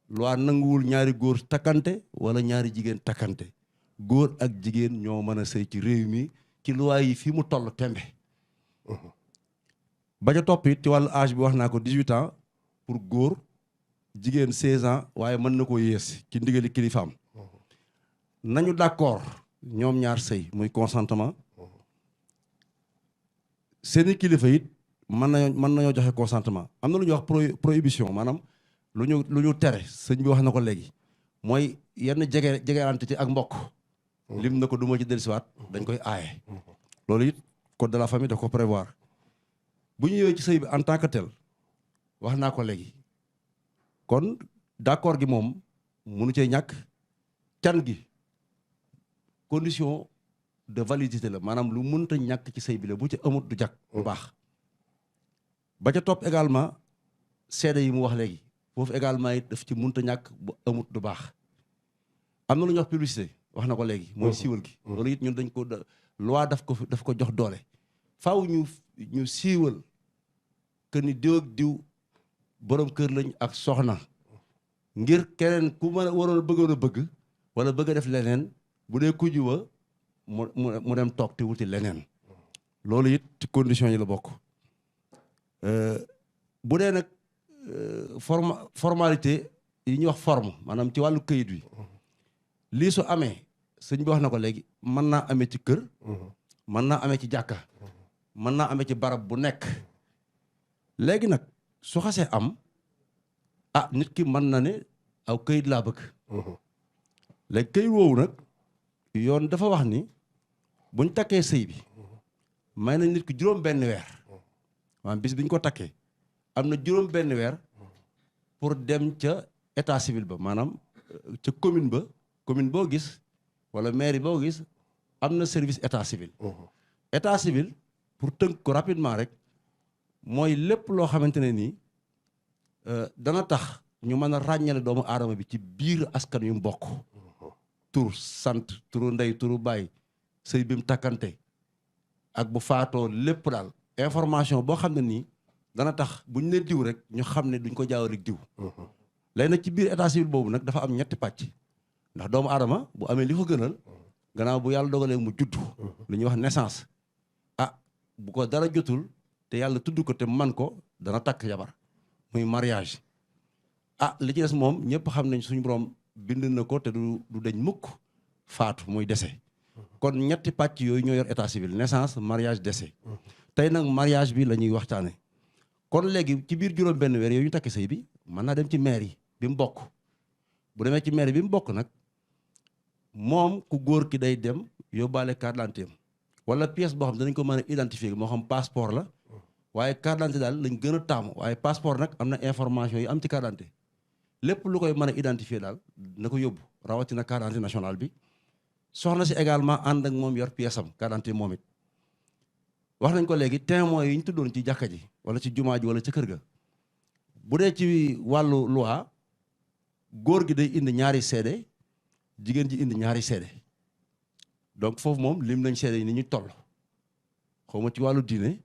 S3: loi nanguwul ñaari góor takkante wala ñaari jigéen takkante góor ak jigéen ñoo mën a sëy ci réew mi ci loi yi fi mu toll tembe ba ca topp it ci wàllu âge bi wax naa ko 18 ans pour góor jigéen 16 ans waaye mën na koo yées ci ndigali kilifaam nañu d'accord ñoom ñaar sëy muy consentement seeni kilifa it mën nañoo joxe consentement am na lu ñuy wax prohibition maanaam lu ñu tere sëñ bi wax na ko léegi mooy yenn jegeante ci ak mbokk lim na ko duma ci dellusiwaat dañ koy aaye loolu it code de la famille da ko prévoir bu ñu ñëwee ci sëy bi en tant que tel wax naa ko léegi kon d'accord gi moom mënu cee ñàkk can gi condition de validité la maanaam lu mënta ñàkk ci sëy bi la bu ci amut du jag bu baax ba ca topp également seede yi mu wax léegi foofu également it daf ci mënta ñàkk bu amut du baax am na lu ñuy wax publicité wax na ko léegi mooy siiwal gi loolu it ñun dañ ko loi daf ko jox doole faaw ñu siiwal que ni diw ak diw borom kër lañ ak soxna ngir keneen ku mën a waroon bëggoon a bëgg wala bëgg a def leneen bu dee ku jiwa mu dem toog te wuti leneen loolu it ci condition yi la bokk bu dee nag formalité yi ñuy wax forme maanaam ci wàllu këyit wi lii su amee sëñ bi wax na ko léegi mën naa amee ci kër mën naa amee ci jàkka mën naa amee ci barab bu nekk léegi nag su xasee am nit ki mën na ne aw këyit laa bëgg léegi këyit woowu nag yoon dafa wax ni buñ takkee sëy bi may nañ nit ki juróom benn weer maanaam bis biñ ko takkee am na juróom benn weer pour dem ca état civil ba maanaam ca commune boo gis wala mairie boo gis am na service état civil état civil pour tënk ko rapidement rek mooy lépp loo xamante ne nii dana tax ñu mën a ràññale doomu aadama bi ci biir askan yu mbokk tur sant turu ndey turu baay sëy bi mu takkante ak bu faatoo lépp daal information boo xam ne nii dana tax bu ñu ne diw rek ñu xam ne duñ ko jaawale ak diw léegi nag ci biir état civil boobu nag dafa am ñetti pàcc ndax doomu aadama bu amee li ko gënal gannaaw bu yàlla dogalee mu juddu lu ñuy wax naissance bu ko dara jotul te yàlla tudd ko te man ko dana takk jabar muy mariage li ci des moom ñëpp xam nañ suñu borom bind na ko te du dañ mukk faatu muy décès kon ñetti pàcc yooyu ñoo yor état civil naissance mariage décès tey nag mariage bi la ñuy waxtaane kon léegi ci biir juróom benn weer yooyu ñu takk sëy bi mën naa dem ci mairie bi mu bokk bu demee ci mairie bi mu bokk nag moom ku góor ki day dem yóbbaale carte d'identité wala pièce boo xam danañ ko mën a identifier moo xam passeport la waaye carte d'identité daal lañ gën a taamu waaye passeport nag am na information yi am ci carte d'identité lépp lu koy mën a identifier daal na ko yóbbu rawatina carte d'identité nationale bi soxna si également ànd ak moom yor pièce am carte d'identité moom it wax nañ ko léegi témoins yi ñu tuddoon ci jàkka ji wala ci jumaa ji wala ci kër ga bu dee ci wàllu loi góor gi day indi ñaari seede jigéen ji indi ñaari seede donc foofu moom lim nañ seede yi ni ñu toll xaw ma ci wàllu diine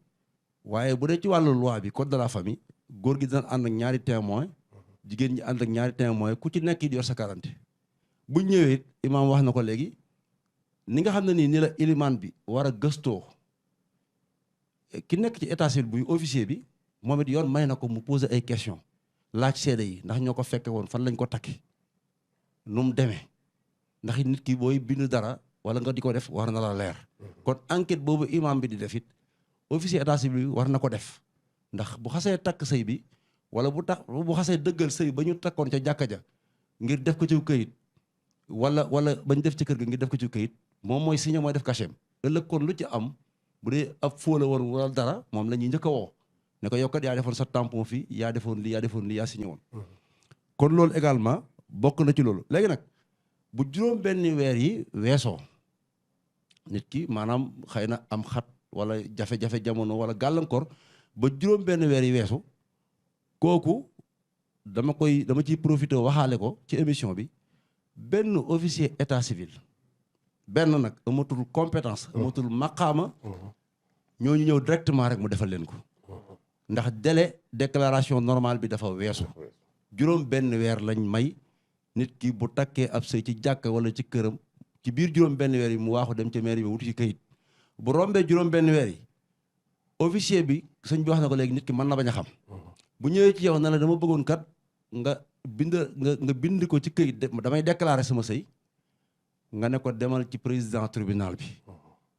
S3: waaye bu dee ci wàllu loi bi code de la famille góor gi dina ànd ak ñaari témoin jigéen ñi ànd ak ñaari témoin ku ci nekk di yor sa quarante bu ñëwee it imaam wax na ko léegi ni nga xam ne nii ni la ilimaan bi war a gëstoo ki nekk ci état civil buy officier bi moom it yoon may na ko mu poser ay question laaj seede yi ndax ñoo ko fekke woon fan lañ ko takki nu mu demee ndax nit ki booy bind dara wala nga di ko def war na la leer kon enquête boobu imam bi di def it officier état civil bi war na ko def ndax bu xasee takk sëy bi wala bu xasee dëggal sëy ba ñu takkoon ca jàkka ja ngir def ko ci këyit wala bañ def ci kër ga ngir def ko ci këyit moom mooy signé mooy def cachet ëllëg kon lu ci am bu dee ab fóola woon wala dara moom la ñuy njëkk a woo ne ko yow kat yaa defoon sa tampon fii yaa defoon lii yaa signé woon kon loolu également bokk na ci loolu léegi nag bu juróom benni weer yi weesoo nit ki maanaam xëy na am xat wala jafe-jafe jamono wala gàllankoor ba juróom benn weer yi weesu kooku dama ciy profité waxaale ko ci émission bi benn officier état civil benn nag amatul compétence amatul maqaama ñooñu ñëw directement rek mu defal leen ko ndax délai déclaration normale bi dafa weesu juróom benn weer lañ may nit ki bu takkee ab sëy ci jàkka wala ci këram ci biir juróom benn weer yi mu waaxu dem ca mairie bi wuti ci këyit bu rombee juróom benn weer yi officier bi sëñ bi wax na ko léegi nit ki mën na bañ a xam bu ñëwee ci yow na la dama bëggoon kat nga bind ko ci këyit damay déclarer sama sëy nga ne ko demal ci président tribunal bi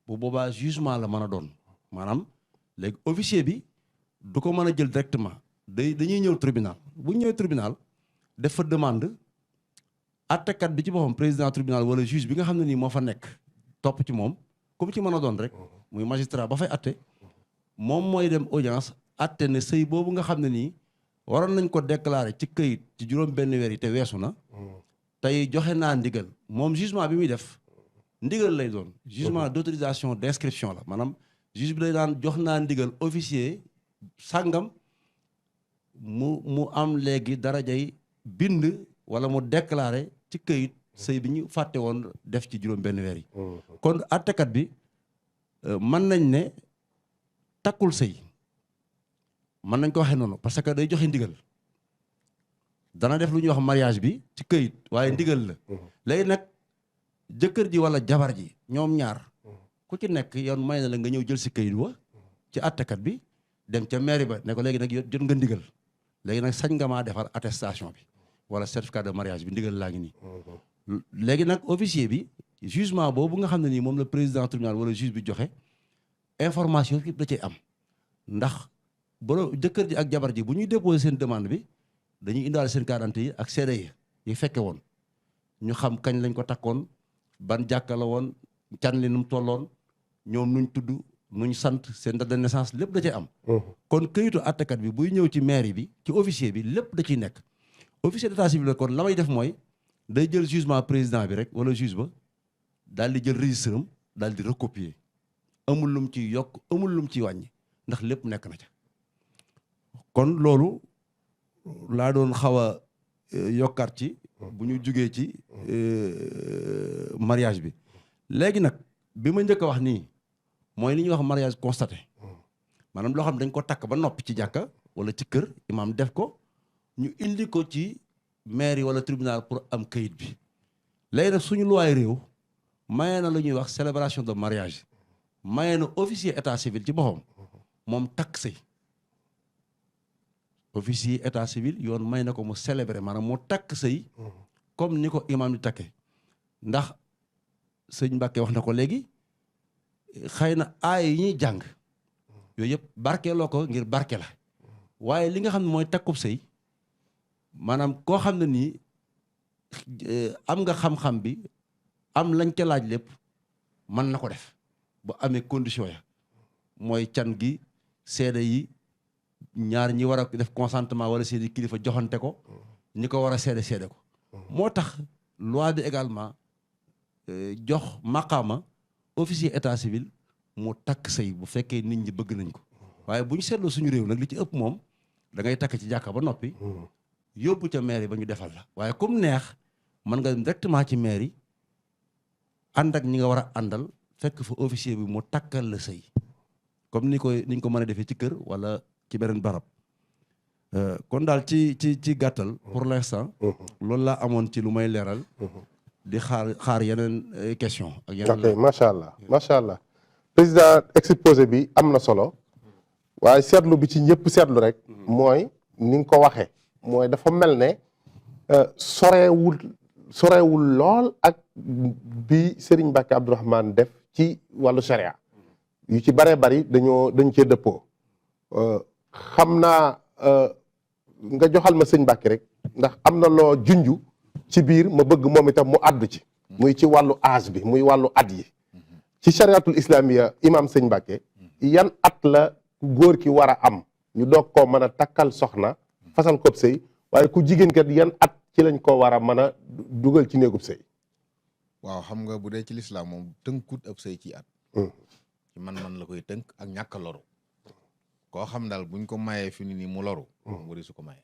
S3: bu boobaa jugement la mën a doon maanaam léegi officier bi du ko mën a jël directement dañuy ñëw tribunal bu ñëwee tribunal def fa demande attekat bi ci boppam président tribunal wala juge bi nga xam ne nii moo fa nekk topp ci moom comme ci mën a doon rek muy magistrat ba fay atte moom mooy dem audience atte ne sëy boobu nga xam ne nii waroon nañ ko déclarer ci këyit ci juróom benn weer yi te weesu na tey joxe naa ndigal moom jugement bi muy def ndigal lay doon jugement d'autorisation d'inscription la maanaam juge bi lay daan jox naa ndigal officier sàngam mu am léegi darajay bind wala mu déclarer ci këyit sëy bi ñu fàtte woon def ci juróom benn weer yi kon attekat bi mën nañ ne takkul sëy mën nañ ko waxee noonu parce que day joxe ndigal dana def lu ñuy wax mariage bi ci këyit waaye ndigal la léegi nag jëkkër ji wala jabar ji ñoom ñaar ku ci nekk yoon may na la nga ñëw jël si këyit wa ci attekat bi dem ca mairie ba ne ko léegi nag jot nga ndigal léegi nag sañ nga maa defar attestation bi wala certificat de mariage bi ndigal laa ngi nii léegi nag officier bi jugement boobu nga xam ne nii moom la président tribunal wala juge bi joxe information yëpp da cay am ndax borom jëkkër ji ak jabar ji bu ñuy déposé seen demande bi dañuy indaale seen carte d'identité yi ak seede yi fekke woon ñu xam kañ lañ ko takkoon ban jàkka la woon can li nu mu tolloon ñoom nuñ tudd nuñ sant seen date de naissance lépp da cay am kon këyitu attekat bi buy ñëw ci mairie bi ci officier bi lépp da ciy nekk officier d'état civil la kon la may def mooy day jël jugement président bi rek wala juge ba daal di jël registre am daal di recopier amul lum ciy yokk amul lum ciy wàññi ndax lépp nekk na ca kon loolu laa doon xaw a yokkaat ci bu ñu jugee ci mariage bi léegi nag bi ma njëkk a wax nii mooy li ñuy wax mariage constaté maanaam loo xam dañ ko takk ba noppi ci jàkka wala ci kër imam def ko ñu indi ko ci mairie wala tribunal pour am kayit bi léegi nag suñu luwaay réew maye na lu ñuy wax célébration de mariage maye na officier état civil ci boppam moom takk sëy officier état civil yoon may na ko mu célébrer maanaam mu takk sëy comme ni ko imam di takke ndax sëñ Mbàkke wax na ko léegi xëy na aay yi ñuy jàng yooyu yëpp barkeeloo ko ngir barke la waaye li nga xam ne mooy takkub sëy maanaam koo xam ne nii am nga xam-xam bi am lañ ca laaj lépp mën na ko def bu amee condition ya mooy can gi seede yi ñaar ñi war a def consentement wala seeni kilifa joxante ko ñi ko war a seede ko moo tax loi bi également jox maqaama officier état civil mu takk sëy bu fekkee nit ñi bëgg nañ ko waaye bu ñu seetloo suñu réew nag li ci ëpp moom da ngay takk ci jàkka ba noppi yóbbu ca mairie ba ñu defal la waaye comme neex mën nga directement ci mairie ànd ak ñi nga war a àndal fekk fa officier bi mu takkal la sëy comme niñ ko mën a defee ci kër wala ci beneen barab kon daal ci gàttal pour l'instant loolu laa amoon ci lu may leeral di xaar yeneen question ak yeneen
S1: ok macha allah président exposé bi am na solo waaye seetlu bi ci ñëpp seetlu rek mooy ni nga ko waxee mooy dafa mel ne sorewul lool ak bi Serigne Mbacké Abdourahmane def ci wàllu sharia yu ci baree bari dañ cee dëppoo xam naa nga joxal ma sëñ Mbacké rek ndax am na loo junju ci biir ma bëgg moom itam mu àddu ci muy ci wàllu âge bi muy wàllu at yi ci chariatul islamiya imam sëñ Mbacké yan at la góor ki war a am ñu doog koo mën a takkal soxna fasal kob sëy waaye ku jigéen kat yan at ci lañ ko war a mën a dugal ci néegub sëy.
S2: waaw xam nga bu dee ci lislaam moom tënkut ab sëy ci at. ci man la koy tënk ak ñàkk a loru. koo xam daal buñ ko mayee fi ni mu loru. wari su ko mayee.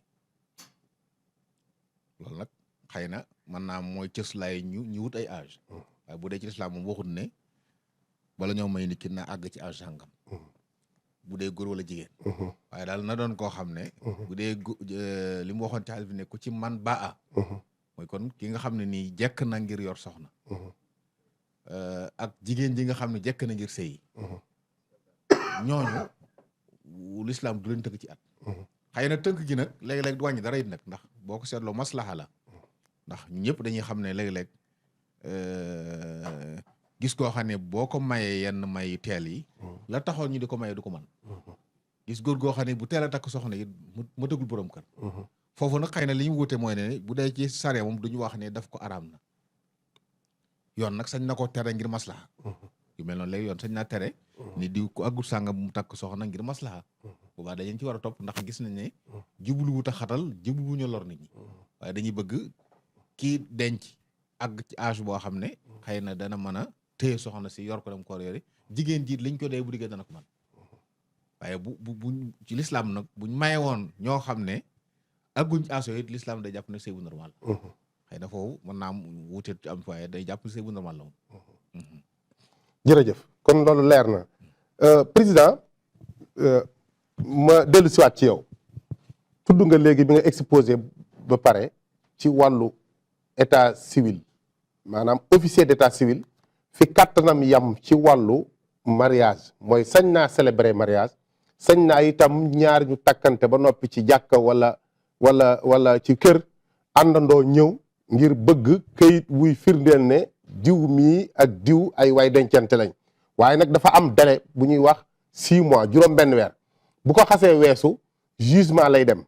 S2: loolu nag xëy na mën naa mooy cëslaay ñu wut ay âge. waaye bu dee ci lislaam moom waxut ne bala ñoo may nit ki na àgg ci âge sàngam. bu dee góor wala jigéen. waaye daal na doon koo xam ne. bu dee li mu waxoon ci xaalis bi ne ku ci man baa mooy kon ki nga xam ne nii jekk na ngir yor soxna. ak jigéen ji nga xam ne jekk na ngir sëy. ñooñu lislaam du leen tënk ci at. xëy na tënk gi nag léeg-léeg du wàññi dara it nag ndax boo ko seetloo maslaha la ndax ñëpp dañuy xam ne léeg-léeg gis koo xam ne boo ko mayee yenn may teel yi. la taxoon ñu di ko maye du ko man gis góor goo xam ne bu teel a takk soxna it mu tëggul borom kër. foofu nag xëy na li ñu wute mooy ne bu dee ci sare moom duñu wax ne daf ko araam na yoon nag sañ na ko tere ngir maslaha. yu mel noonu léegi yoon sañ naa tere. ni di ko aggut sàngam mu takk soxna ngir maslaha. boobaa dañu ci war a topp ndax gis nañ ne jublu wut a xatal jublu wu ñu lor nit ñi. waaye dañuy bëgg kii denc àgg ci âge boo xam ne xëy na dana mën a téye soxna si yor ko dem koor yori jigéen jiit liñ ko dee bu diggee dana ko man waaye bu ci lislaam nag buñ maye woon ñoo xam ne agguñ ci âge yooyu it lislaam day jàpp ne sëy bu normal. xëy na foofu mën naa am wuute ci am waaye day jàpp ne sëy bu normal la moom.
S1: jërëjëf kon loolu leer na président ma dellu siwaat ci yow tudd nga léegi bi nga exposé ba pare ci wàllu état civil maanaam officier d'état civil fi kàttanam yam ci wàllu mariage mooy sañ naa célébrer mariage sañ naa itam ñaar ñu takkante ba noppi ci jàkka wala ci kër àndandoo ñëw ngir bëgg këyit wuy firndeel ne diw mii ak diw ay way dencante lañ waaye nag dafa am délai bu ñuy wax 6 mois juróom benn weer bu ko xasee weesu jugement lay dem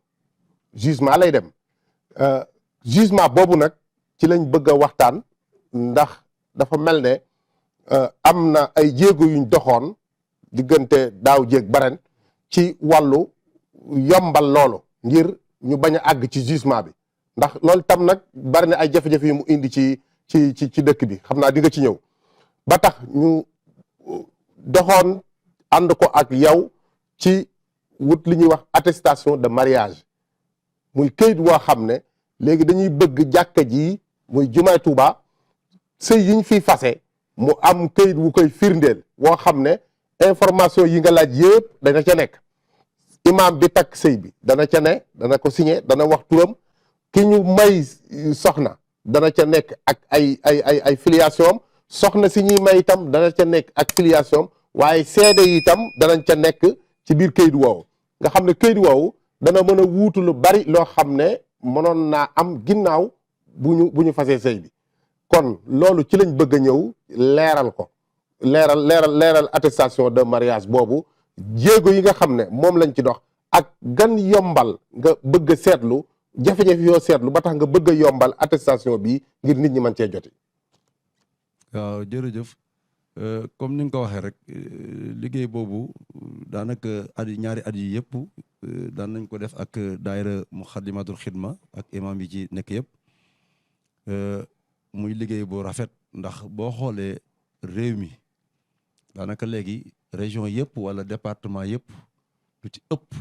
S1: jugement boobu nag ci lañ bëgg a waxtaan ndax dafa mel ne am na ay jéego yuñ doxoon diggante daaw jéeg baren ci wàllu yombal loolu ngir ñu bañ a àgg ci jugement bi ndax loolu tam nag bari na ay jafe-jafe yu mu indi ci dëkk bi xam naa di nga ci ñëw ba tax ñu doxoon ànd ko ak yow ci wut li ñuy wax attestation de mariage muy këyit woo xam ne léegi dañuy bëgg jàkka ji muy jumaay Tuuba sëy yiñ fiy fase mu am këyit wu koy firndeel woo xam ne information yi nga laaj yëpp dana ca nekk imam bi takk sëy bi dana ca ne dana ko signé dana wax turam ki ñu may soxna dana ca nekk ak ay filiation soxna si ñuy may itam dana ca nekk ak filiation waaye seede yi itam danañ ca nekk ci biir këyit woowu nga xam ne këyit woowu dana mën a wuutu lu bari loo xam ne mënoon naa am ginnaaw bu ñu fasee sëy bi kon loolu ci lañ bëgg a ñëw leeral ko leeral attestation de mariage boobu jéego yi nga xam ne moom lañ ci dox ak gan yombal nga bëgg a seetlu jafe-jafe yoo seetlu ba tax nga bëgg a yombal attestation bi ngir nit ñi mën cee joti.
S3: waaw jërëjëf comme ni nga ko waxee rek liggéey boobu daanaka ñaari at yi yëpp daan nañ ko def ak daayira Muxaddamatul Xidma ak imam yi ci nekk yëpp muy liggéey bu rafet ndax boo xoolee réew mi daanaka léegi région yëpp wala département yëpp lu ci ëpp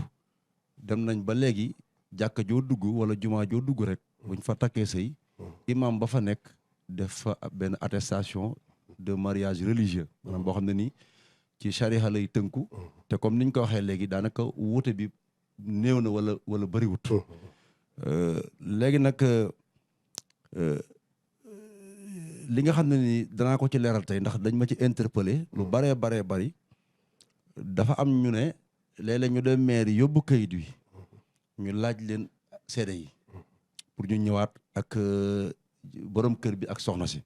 S3: dem nañ ba léegi jàkka joo dugg wala jumaa joo dugg rek buñ fa takkee sëy imam ba fa nekk def fa benn attestation de mariage religieux maanaam boo xam ne nii ci charia lay tënku te comme niñ ko waxee léegi daanaka wuute bi néew na wala bëriwut léegi nag li nga xam ne ni danaa ko ci leeral tey ndax dañ ma ci interpellé lu baree bari dafa am ñu ne léeg-léeg ñu dem maire yóbbu kayit wi ñu laaj leen seede yi pour ñu ñëwaat ak borom kër bi ak soxna si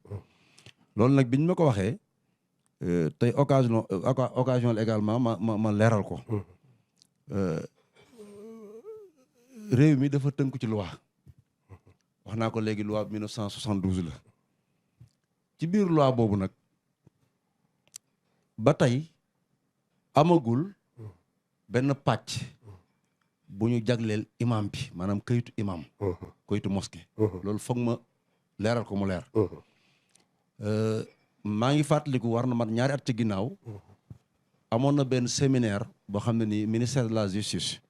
S3: loolu nag biñ ma ko waxee tey occasion la également ma leeral ko réew mi dafa tënku ci loi wax naa ko léegi loi 1972 la ci biir loi boobu nag ba tey amagul benn pàcc bu ñu jagleel imam bi maanaam kayitu imam kayitu mosquée loolu foog ma leeral ko mu leer maa ngi fàttaliku war na mat ñaari at ci ginnaaw amoon na benn séminaire boo xam ne ni ministère de la justice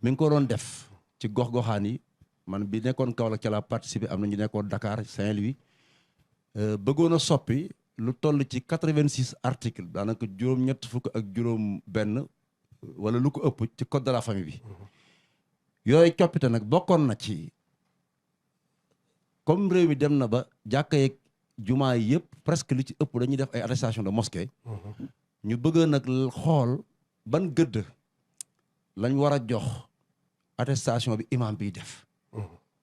S3: mi ngi ko doon def ci gox-goxaan yi man bi nekkoon Kaolack ca la participer am na ñu nekkoon Dakar Saint-Louis bëggoon a soppi lu toll ci 86 articles daanaka juróom-ñett fukk ak juróom benn wala lu ko ëpp ci code de la famille bi yooyu coppite nag bokkoon na ci comme réew mi dem na ba jàkka yeeg jumaa yi yëpp presque li ci ëpp dañuy def ay attestation de mosquée ñu bëgg nag xool ban gëdd lañ war a jox attestation bi imam biy def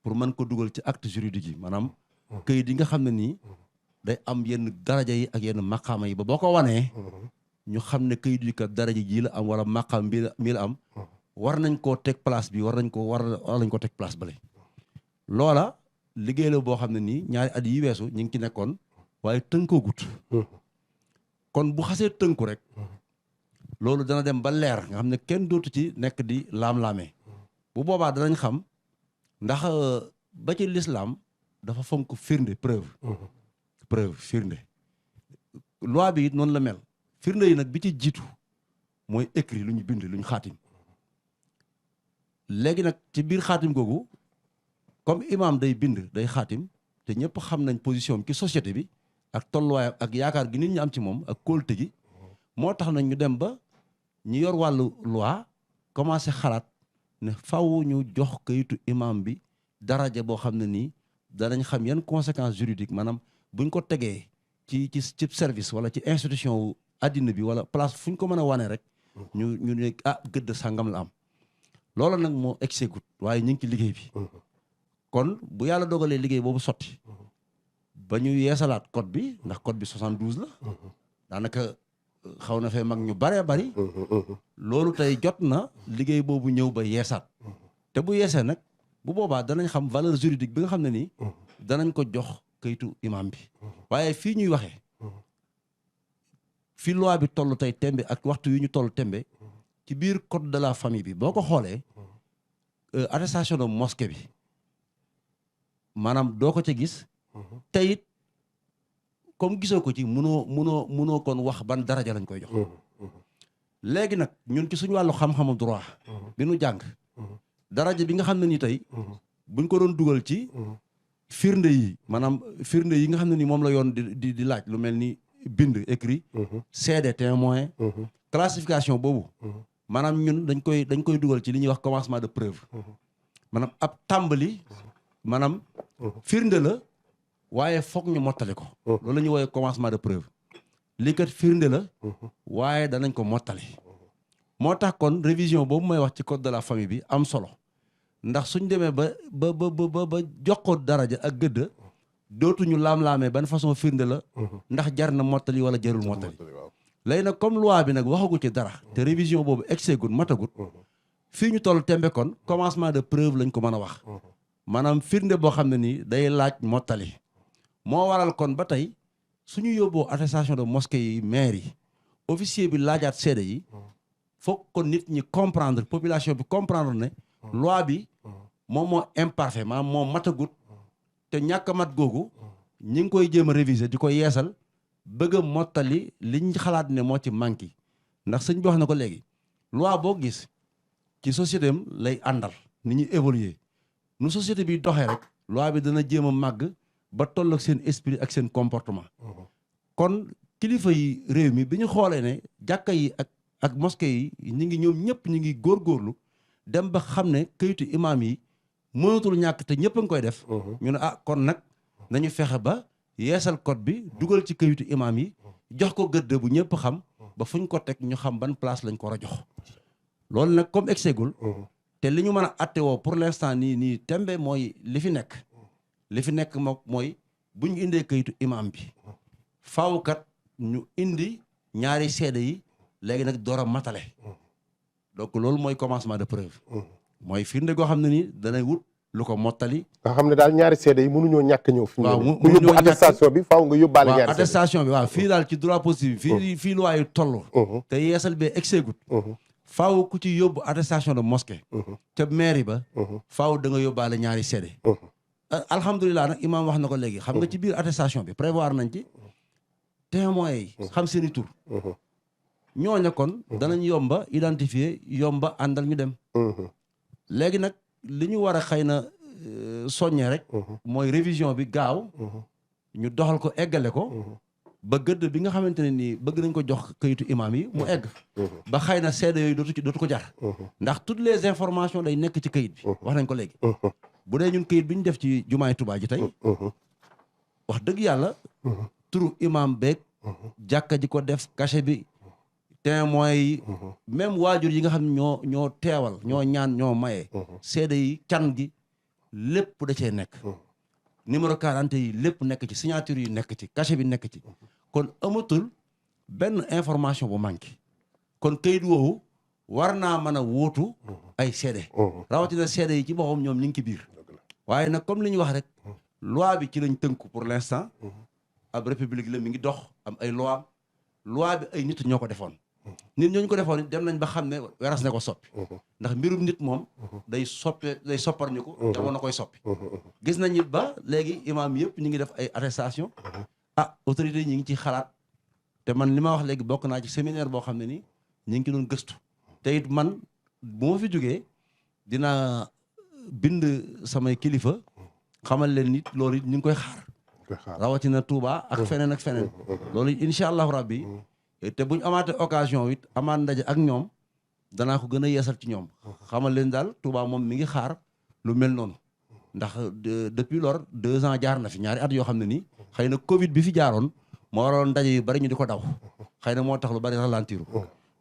S3: pour mën ko dugal ci acte juridique yi maanaam këyit yi nga xam ne nii day am yenn daraja yi ak yenn maqaama yi ba boo ko wanee ñu xam ne këyit yi kat daraja ji la am wala maqaam mi la am war nañ koo teg place bi war nañ ko teg place bale loola liggéey la boo xam ne nii ñaari at yi weesu ñu ngi ci nekkoon waaye tënkoogut kon bu xasee tënku rek loolu dana dem ba leer nga xam ne kenn dootu ci nekk di laam-laamee bu boobaa danañ xam ndax ba ci lislaam dafa fonk firnde preuve firnde loi bi it noonu la mel firnde yi nag bi ci jiitu mooy écrit lu ñu bind lu ñu xaatim léegi nag ci biir xaatim googu comme imam day bind day xaatim te ñëpp xam nañ position ci société bi ak tolluwaayam ak yaakaar gi nit ñi am ci moom ak kóolute gi moo tax nañ ñu dem ba ñu yor wàllu loi commencé xalaat ne faw ñu jox kayitu imam bi daraja boo xam ne nii danañ xam yan conséquences juridiques maanaam buñ ko tegee ci service wala ci institution wu addina bi wala place fu ñu ko mën a wane rek ñu ne gëdd sàngam la am loolu nag moo exégut waaye ñu ngi ci liggéey bi kon bu yàlla dogalee liggéey boobu sotti ba ñu yeesalaat code bi ndax code bi 72 la daanaka xaw na fee mag ñu baree bari loolu tey jot na liggéey boobu ñëw ba yeesaat te bu yeesee nag bu boobaa danañ xam valeur juridique bi nga xam ne nii danañ ko jox kayitu imam bi waaye fii ñuy waxee fii loi bi toll tey tembe ak waxtu yu ñu toll tembe ci biir code de la famille bi boo ko xoolee attestation de mosquée bi maanaam doo ko ca gis te it comme gisoo ko ci munoo kon wax ban daraja lañ koy jox léegi nag ñun ci suñu wàllu xam-xamu droit bi nu jàng daraja bi nga xam ne ni tey buñ ko doon dugal ci firnde yi maanaam firnde yi nga xam ne ni moom la yoon di laaj lu mel ni bind écrit seede témoin classification boobu maanaam ñun dañ koy dugal ci li ñuy wax commencement de preuve maanaam ab tàmbali maanaam firnde la waaye foog ñu mottali ko loolu la ñuy woowee commencement de preuve lii kat firnde la waaye danañ ko mottali moo tax kon révision boobu may wax ci code de la famille bi am solo ndax suñ demee ba jox ko daraja ak gëdd dootuñu laam-laamee ban façon firnde la ndax jar na mottali wala jarul mottali léegi nag comme loi bi nag waxagu ci dara te révision boobu egsegut matagut fii ñu toll tembe kon commencement de preuve lañ ko mën a wax maanaam firnde boo xam ne nii day laaj mottali moo waral kon ba tey suñu yóbboo attestation de mosquée yi maire yi officier bi laajaat seede yi foog kon nit ñi comprendre population bi comprendre ne loi bi moom moo imparfait maanaam moo matagut te ñàkk a mat googu ñi ngi koy jéem a réviser di ko yeesal bëgg a mottali liñ xalaat ne moo ci manqué ndax sëñ bi wax na ko léegi loi boo gis ci société am lay àndal ni ñuy évoluer nu société bi doxee rek loi bi dana jéem a màgg ba toll ak seen esprit ak seen comportement kon kilifa yi réew mi bi ñu xoolee ne jàkka yi ak mosquée yi ñi ngi ñoom ñëpp ñi ngi góorgóorlu dem ba xam ne kayitu imaam yi mënatul ñàkk te ñëpp a ngi koy def ñu ne kon nag nañu fexe ba yeesal code bi dugal ci kayitu imaam yi jox ko gëdd bu ñëpp xam ba fuñ ko teg ñu xam ban place lañ ko war a jox loolu nag comme exégul te li ñu mën a attewoo pour l'instant nii tembe mooy li fi nekk mooy bu ñu indee kayitu imaam bi faawkat ñu indi ñaari seede yi léegi nag door a matale donc loolu mooy commencement de preuve mooy firnde goo xam ne nii danay wut lu ko mottali.
S1: nga xam ne daal ñaari seede yi mënuñoo ñàkk ñëw.
S3: waaw
S1: ku yóbbu attestation bi faaw nga yóbbaale ñaari seede.
S3: attestation bi waaw fii daal ci droit positif fii loi yi toll. te yeesal bee exégut faaw ku ci yóbbu attestation de mosquée ca mairie ba faaw da nga yóbbaale ñaari seede alhamdulilah nag imaam wax na ko léegi xam nga ci biir attestation bi prévoir nañ ci témoins yi xam seeni tur ñooña kon danañ yomba identifier yomba àndal ñu dem léegi nag li ñu war a xëy na soññee rek mooy révision bi gaaw ñu doxal ko eggale ko ba gëdd bi nga xamante ne nii bëgg nañ ko jox kayitu imaam yi mu egg ba xëy na seede yooyu dootu ko jar ndax toutes les informations day nekk ci kayit bi wax nañ ko léegi bu dee ñun kayit bi ñu def ci jumaay Tuubaa ji tey wax dëgg yàlla turu imaam beeg jàkka ji ko def cachet bi témoins yi même waajur yi nga xam ne ñoo teewal ñoo ñaan ñoo maye seede yi can gi lépp da cee nekk numéro 40 yi lépp nekk ci signature yi nekk ci cachet bi nekk ci kon amatul benn information bu manqué kon kayit woowu war naa mën a wóotu ay seede rawatina seede yi ci boppam ñoom ñu ngi ci biir waaye nag comme li ñu wax rek loi bi ci lañ tënku pour l'instant ab république la mi ngi dox am ay loi bi ay nit ñoo ko defoon nit ñooñu ko defoon dem nañ ba xam ne weras ne ko soppi ndax mbirum nit moom day soppar ñu ko jamono koy soppi gis nañ it ba léegi imaam yëpp ñu ngi def ay attestation autorité yi ñu ngi ci xalaat te man li ma wax léegi bokk naa ci séminaire boo xam ne ni ñu ngi doon gëstu te it man bu ma fi jógee dinaa bind samay kilifa xamal leen nit loolu it ñu ngi koy xaar rawatina Touba ak feneen ak feneen loolu it incha allahu rabbi te buñ amaatee occasion it amaat ndaje ak ñoom danaa ko gën a yeesal ci ñoom xamal leen daal Touba moom mi ngi xaar lu mel noonu ndax depuis lors 2 ans jaar na fi ñaari at yoo xam ne nii xëy na Covid bi fi jaaroon moo waroon ndaje yu bari ñu di ko daw xëy na moo tax lu bari ralentiru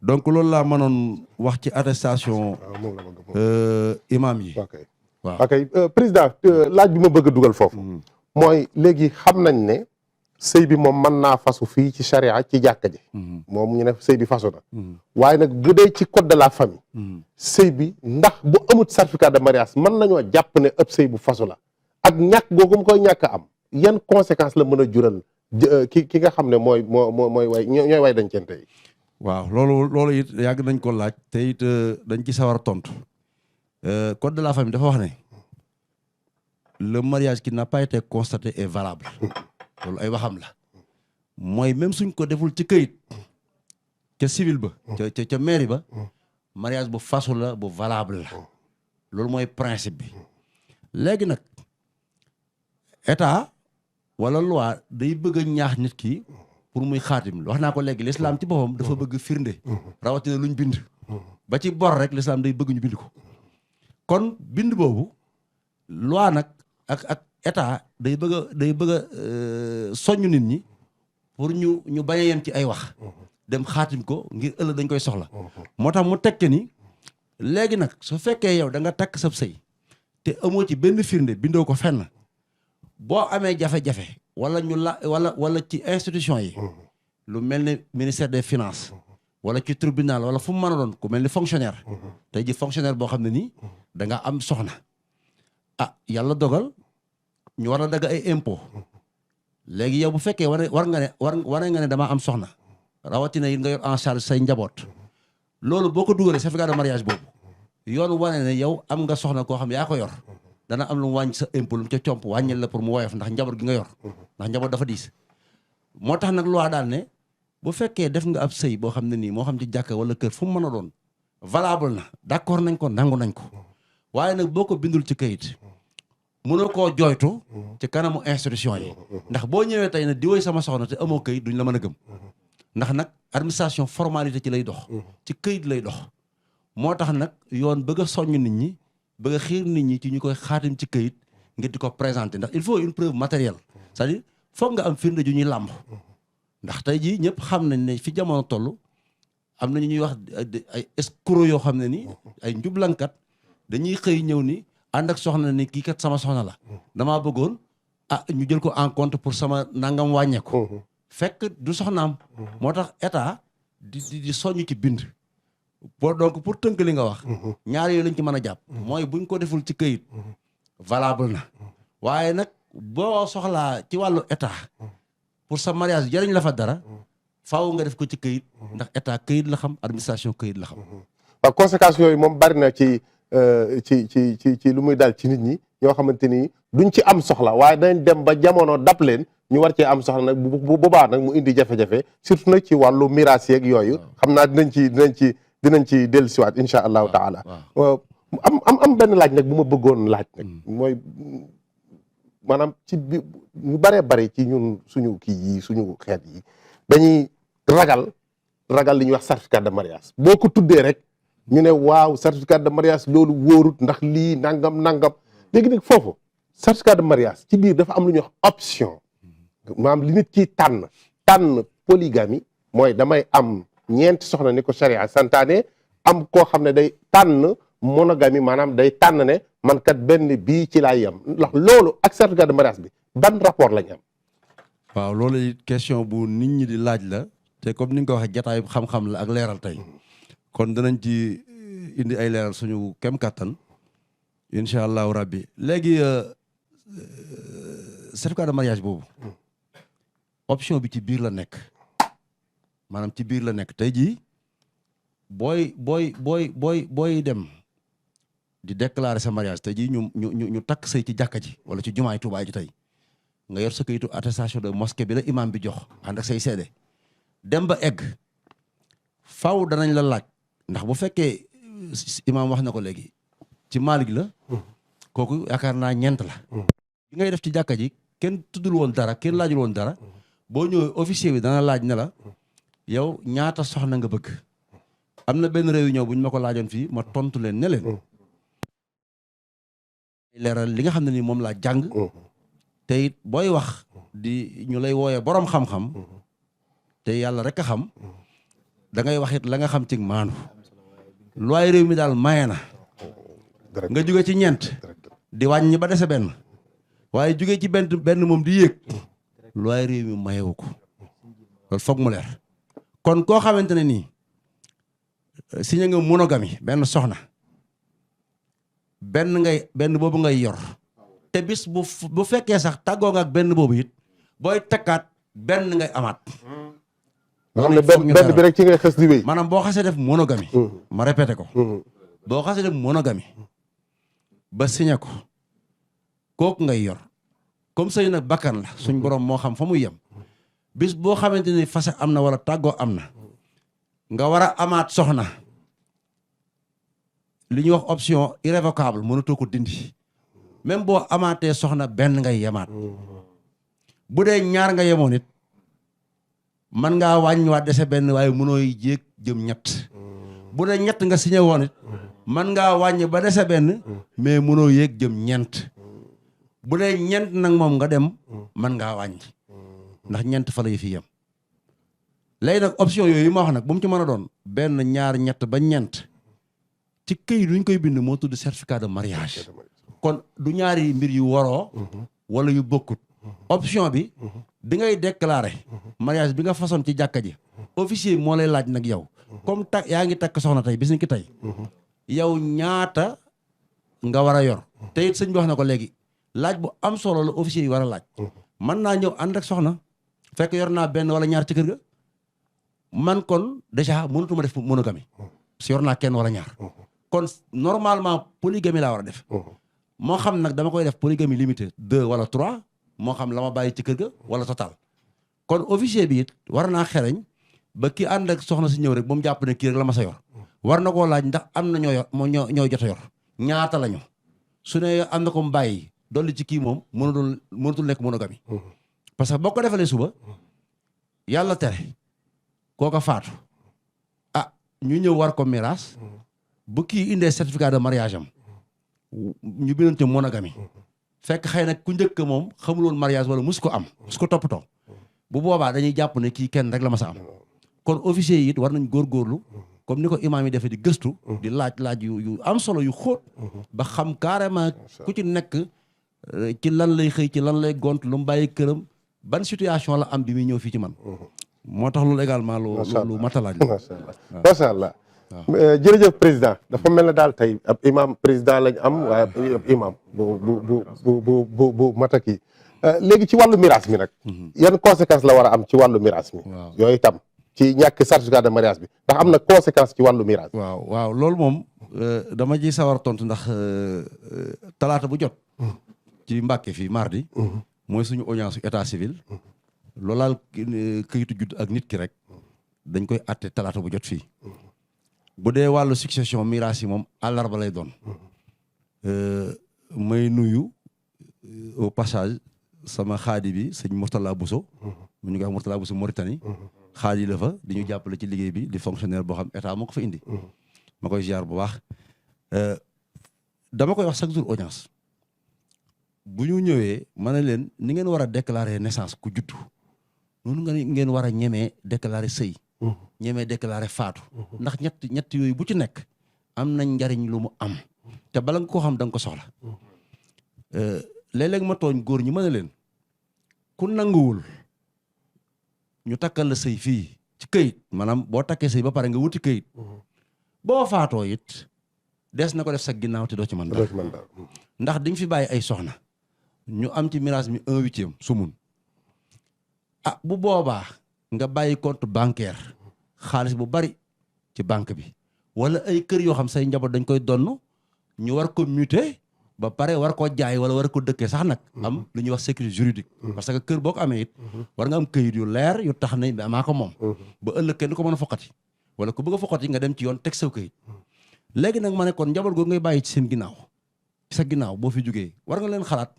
S3: donc loolu laa mënoon wax ci attestation imam yi.
S1: waaw ok président laaj bi ma bëgg a dugal foofu. mooy léegi xam nañ ne sëy bi moom mën naa fasu fii ci charia ci jàkka ji. moom ñu ne sëy bi fasu na. waaye nag bu dee ci code de la famille. sëy bi ndax bu amut certificat de mariage mën nañoo jàpp ne ëpp sëy bu fasu la ak ñàkk googu mu koy ñàkk am yan conséquences la mën a jural ki nga xam ne mooy way ñooy way dencante yi.
S3: waaw loolu it yàgg nañ ko laaj te it dañ ci sawar a tontu code de la famille dafa wax ne le mariage qui n'a pas été constaté est valable loolu ay waxam la mooy même suñ ko deful ci këyit ca civil ba ca mairie ba mariage bu fasu la bu valable la loolu mooy principe bi léegi nag état wala loi day bëgg a ñaax nit ki pour muy xaatim wax naa ko léegi l'islam ci boppam dafa bëgg firnde rawatina luñ bind ba ci bor rek l'islam day bëgg ñu bind ko kon bind boobu loi nag ak état day bëgg a soññ nit ñi pour ñu bañ a yem ci ay wax dem xaatim ko ngir ëllëg dañ koy soxla moo tax mu tekke ni léegi nag su fekkee yow da nga takk sab sëy te amoo ci benn firnde bindoo ko fenn boo amee jafe-jafe wala wala ci institution yi lu mel ni ministère des finances wala ci tribunal wala fu mu mën a doon ku mel ni fonctionnaire tey ji fonctionnaire boo xam ne nii da nga am soxna yàlla dogal ñu war a dagg ay impôt léegi yow bu fekkee war nga ne damaa am soxna rawatina yi nga yor en charge say njaboot loolu boo ko dugalee certificat de mariage boobu yoon wane ne yow am nga soxna koo xam yaa ko yor dana am lu mu wàññi sa impôt lu mu ca comp wàññil la pour mu woyof ndax njaboot gi nga yor ndax njaboot dafa diis moo tax nag loi daal ne bu fekkee def nga ab sëy boo xam ne nii moo xam ci jàkka wala kër fu mu mën a doon valable na d'accord nañ ko nangu nañ ko waaye nag boo ko bindul ci kayit mënoo koo jooytu ci kanamu institution yi ndax boo ñëwee tey ne di woy sama soxna te amoo kayit duñ la mën a gëm ndax nag administration formalité ci lay dox ci kayit lay dox moo tax nag yoon bëgg a soññ nit ñi bëgg a xiir nit ñi ci ñu koy xaatim ci kayit ngir di ko présenter ndax il faut une preuve matérielle c'est-à-dire foog nga am firnde ju ñuy làmb ndax tey jii ñëpp xam nañ ne fi jamono toll am na ñu ñuy wax ay escroc yoo xam ne ni ay njublankat dañuy xëy ñëw ni ànd ak soxna ni kii kat sama soxna la damaa bëggoon ñu jël ko en compte pour sama nangam wàññeeku fekk du soxnaam moo tax état di soññ ci bind donc pour tënk li nga wax ñaar yooyu lañ ci mën a jàpp mooy buñ ko deful ci këyit valable na waaye nag boo soxlaa ci wàllu état pour sa mariage jariñ la fa dara faaw nga def ko ci këyit ndax état këyit la xam administration këyit la xam
S1: waaw conséquences yooyu moom bari na ci lu muy dal ci nit ñi ñoo xamante ni duñ ci am soxla waaye dañ dem ba jamono dab leen ñu war cee am soxla nag bu boobaa nag mu indi jafe-jafe surtout nag ci wàllu miraas yeeg yooyu xam naa dinañ ci dellusiwaat incha allahu taala. am benn laaj nag bu ma bëggoon laaj nag mooy maanaam ci bi ñu baree bari ci ñun suñu kii yi suñu xeet yi dañuy ragal li ñuy wax certificat de mariage boo ko tuddee rek ñu ne waaw certificat de mariage loolu wóorut ndax lii nangam léegi nag foofu certificat de mariage ci biir dafa am lu ñuy wax option maanaam li nit ki tànn polygamie mooy damay am ñeenti soxna ni ko charia santaane am koo xam ne day tànn monogamie maanaam day tànn ne man kat benn bii ci laay yem ndax loolu ak certificat de mariage bi ban rapport lañ am.
S3: waaw loolu question bu nit ñi di laaj la te comme ni nga ko waxee jataay xam-xam la ak leeral tey kon danañ ci indi ay leeral suñu kem kattan incha allahu rabbi léegi certificat de mariage boobu option bi ci biir la nekk maanaam ci biir la nekk tey jii booy dem di déclarer sa mariage tey jii ñu takk sëy ci jàkka ji wala ci jumaay Tuubaa ji tey nga yor sa kayitu attestation de mosquée bi la imam bi jox ànd ak say seede dem ba egg faw danañ la laaj ndax bu fekkee imam wax na ko léegi ci Maalik la kooku yaakaar naa ñeent la bi ngay def ci jàkka ji kenn tuddul woon dara kenn laajul woon dara boo ñëwee officier bi dana laaj ne la yow ñaata soxna nga bëgg am na benn réunion bu ñu ma ko laajoon fii ma tontu leen ne leen leeral li nga xam ne ni moom laa jàng te it booy wax di ñu lay wooyee boroom xam-xam te yàlla rek a xam da ngay wax it la nga xam ci maandu looy réew mi daal maye na nga jóge ci ñeent di wàññi ba dese benn waaye jóge ci benn moom di yéeg looy réew mi mayewu ko loolu foog mu leer kon koo xamante ne nii signé nga monogamie benn soxna benn boobu ngay yor te bis bu fekkee sax tàggoo nga ak benn boobu it booy takkaat benn ngay amaat.
S1: nga xam ne benn bi rek ci ngay xës di wéy.
S3: maanaam boo xasee def monogamie. ma répété ko. boo xasee def monogamie ba signé ko kooku ngay yor comme sëy nag bakkan la suñ borom moo xam fa muy yem bis boo xamante ni fase am na wala tàggoo am na nga war a amaat soxna li ñuy wax option irrévocable mënatoo ko dindi même boo amaatee soxna benn ngay yemaat bu dee ñaar nga yemoon it man ngaa wàññiwaat dese benn waaye mënoo yéeg jëm ñett bu dee ñett nga signé woon it man ngaa wàññi ba dese benn mais mënoo yéeg jëm ñeent bu dee ñeent nag moom nga dem man ngaa wàññi ndax ñeent fa lay fi yem léegi nag option yooyu ma wax nag bu mu ci mën a doon benn ñaar ñett ba ñeent ci këyit duñ koy bind moo tudd certificat de mariage kon du ñaari mbir yu waroo wala yu bokkut option bi ngay déclarer mariage bi nga façon ci jàkka ji officier moo lay laaj nag yow comme yaa ngi takk soxna tey bis ni ki tey yow ñaata nga war a yor te it sëñ bi wax na ko léegi laaj bu am solo la officier yi war a laaj man naa ñëw ànd ak soxna fekk yor naa benn wala ñaar ci kër ga man kon déjà mënatuma def monogamie si yor naa kenn wala ñaar kon normalement polygamie laa war a def moo xam nag dama koy def polygamie limité 2 wala 3 moo xam la ma bàyyi ci kër ga wala total kon officier bi it war naa xereñ ba ki ànd ak soxna si ñëw rek ba mu jàpp ne kii rek la ma sa yor war na koo laaj ndax am na ñoo yor ñoo jot a yor ñaata lañu su ne am na ko mu bàyyi dolli ci kii moom mënatul nekk monogamie parce que boo ko defalee suba yàlla tere kooka faatu ñu ñëw war ko miraas bu kii indee certificat de mariage am ñu bindoon monogamie fekk xëy na ku njëkk moom xamuloon mariage wala mus ko am mus ko toppatoo bu boobaa dañuy jàpp ne kii kenn rek la ma sa am kon officier yi it war nañ góorgóorlu comme ni ko imaam yi defee di gëstu di laaj yu am solo yu xóot ba xam carrément ku ci nekk ci lan lay xëy ci lan lay gont lu mu bàyyi këram ban situation la am bi muy ñëw fii ci man moo tax loolu également lu matalaaj la
S1: macha allah jërëjëf président dafa mel ne daal tey ab imam président lañ am waaye ab imam bu mataki léegi ci wàllu miraas mi nag yan conséquence la war a am ci wàllu miraas mi yooyu tam ci ñàkk certificat de mariage bi ndax am na conséquence ci wàllu miraas.
S3: waaw loolu moom dama ji sawar tontu ndax talaata bu jot. ci Mbàkke fii mardi. mooy suñu audience état civil. loolaal këyitu judd ak nit ki rek. dañ koy atte talaata bu jot fii. bu dee wàllu succession miraas yi moom àllarba lay doon. may nuyu au passage sama xaadi bi sëñ Mourtala Bousso. mu ñu koy wax Mourtala Bousso Mauritanie. xaadi la fa di ñu jàppale ci liggéey bi di fonctionnaire boo xam état moo ko fa indi. ma koy ziar bu baax. dama koy wax chaque jour audience. bu ñu ñëwee ma ne leen ni ngeen war a déclarer naissance ku juddu noonu nga ngeen war a ñemee déclarer sëy. ñemee déclarer faatu. ndax ñett yooyu bu ci nekk am nañ njariñ lu mu am. te bala nga koo xam da nga ko soxla. léeg-léeg ma tooñ góor ñi ma ne leen ku nanguwul ñu takkal la sëy fii ci këyit maanaam boo takkee sëy ba pare nga wuti këyit. boo faatoo it des na ko def sa ginnaaw te doo ci mën dara. ndax di nga fi bàyyi ay soxna. ñu am ci miraas mi 1/8 sumun. bu boobaa nga bàyyi compte bancaire xaalis bu bari ci banque bi wala ay kër yoo xam say njaboot dañ koy donn ñu war ko muter ba pare war koo jaay wala war ko dëkkee sax nag am lu ñuy wax sécurité juridique parce que kër boo ko amee it war nga am këyit yu leer yu tax ne maa ko moom ba ëllëg kenn du ko mën a foqati wala ku bëgg a foqati nga dem ci yoon teg saw këyit. léegi nag ma ne kon njaboot googu ngay bàyyi ci seen ginnaaw ci sa ginnaaw boo fi jógee war nga leen xalaat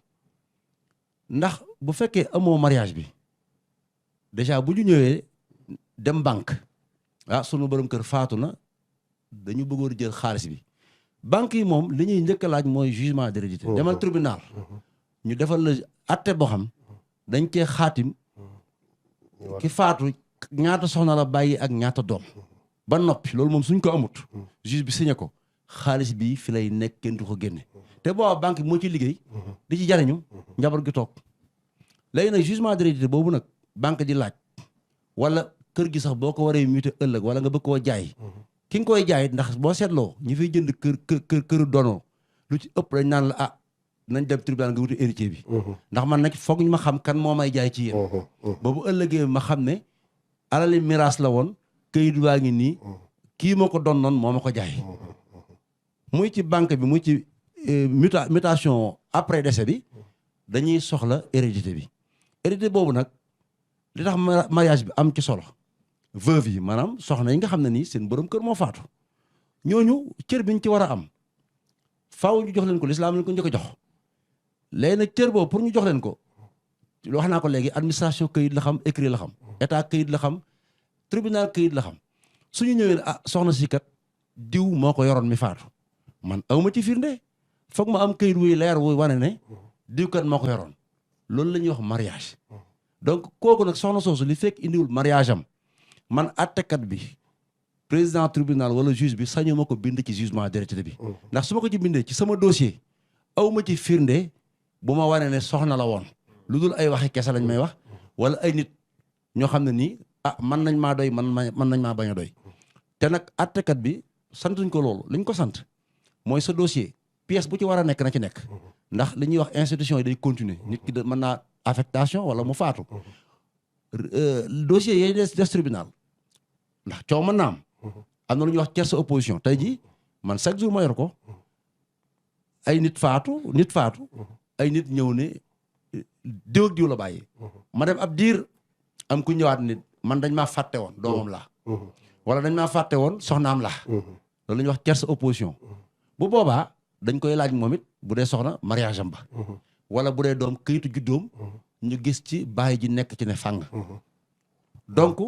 S3: ndax bu fekkee amoo mariage bi déjà bu ñu ñëwee dem banque sunu borom kër faatu na dañu bëggoon jël xaalis bi banque yi moom li ñuy njëkk a laaj mooy jugement d'hérédité. demal tribunal ñu defal la atte boo xam dañ cee xaatim ki faatu ñaata soxna la bàyyi ak ñaata doom ba noppi loolu moom suñ ko amut juge bi signé ko xaalis bi fi lay nekk kenn du ko génne te booba banque bi moo ci liggéey di ci jariñu njaboot gi toog. léegi nag jugement d'hérédité boobu nag banque di laaj wala kër gi sax boo ko waree muté ëllëg wala nga bëgg koo jaay ki nga koy jaay ndax boo seetloo ñi fiy jënd këru dono lu ci ëpp dañ naan la nañ dem tribunal nga wuti héritier bi ndax man nag foog ñu ma xam kan moo may jaay ci yéen boobu ëllëgee ma xam ne alali miraas la woon këyit waa ngi nii kii moo ko doon noon moo ma ko jaay muy ci banque bi muy ci mutation après décès bi dañuy soxla hérédité bi hérédité boobu nag li tax mariage bi am ci solo veuve yi maanaam soxna yi nga xam ne nii seen borom kër moo faatu ñooñu cër biñ ci war a am faaw ñu jox leen ko lislaam leen ko njëkk a jox léegi nag cër boobu pour ñu jox leen ko wax naa ko léegi administration këyit la xam écrit la xam état këyit la xam tribunal këyit la xam suñu ñëwee soxna si kat diw moo ko yoroon mi faatu man awma ci firnde foog ma am këyit wuy leer wuy wane ne diw kat moo ko yoroon loolu la ñuy wax mariage donc kooku nag soxna soosu li fekk indiwul mariage am man attekat bi président tribunal wala juge bi sañu ma ko bind ci jugement d'hérédité bi ndax su ma ko ci bindee ci sama dossier aw ma ci firnde bu ma wane ne soxna la woon lu dul ay waxi kese lañ may wax wala ay nit ñoo xam ne nii man nañ maa doy man nañ maa bañ a doy te nag attekat bi santuñ ko loolu liñ ko sant mooy sa dossier pièce bu ci war a nekk na ci nekk ndax li ñuy wax institution yi day continuer nit ki mën naa affectation wala mu faatu dossier yooyu des tribunal ndax coow mën naa am na lu ñuy wax tierce opposition tey jii man chaque jour ma yor ko ay nit faatu ay nit ñëw ne diw ak diw la bàyyi ma dem ab diir am ku ñëwaat nit man dañ maa fàtte woon doomam la wala dañ maa fàtte woon soxnaam la loolu la ñuy wax tierce opposition bu boobaa dañ koy laaj moom it bu dee soxna mariage am ba wala bu dee doom këyitu juddoom ñu gis ci bàyyi ji nekk ci ne fàng donc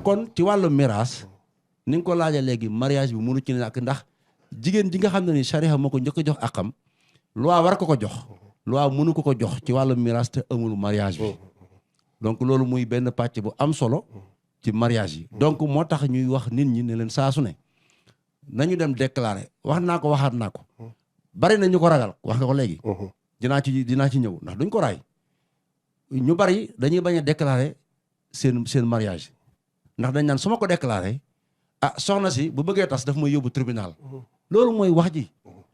S3: kon ci wàllu miraas ni nga ko laajee léegi mariage bi mënu ci nekk ndax jigéen ji nga xam ne ni charia moo ko njëkk a jox akam loi war ko jox loi mënu ko jox ci wàllu miraas te amul mariage bi donc loolu muy benn pàcc bu am solo ci mariage yi donc moo tax ñuy wax nit ñi ne leen saa su ne nañu dem déclarer wax naa ko waxaat naa ko bari na ñu ko ragal wax nga ko léegi dinaa ci ñëw ndax duñ ko raay ñu bari dañuy bañ a déclarer seen mariage ndax dañ naan su ma ko déclarer soxna si bu bëggee tas daf may yóbbu tribunal loolu mooy wax ji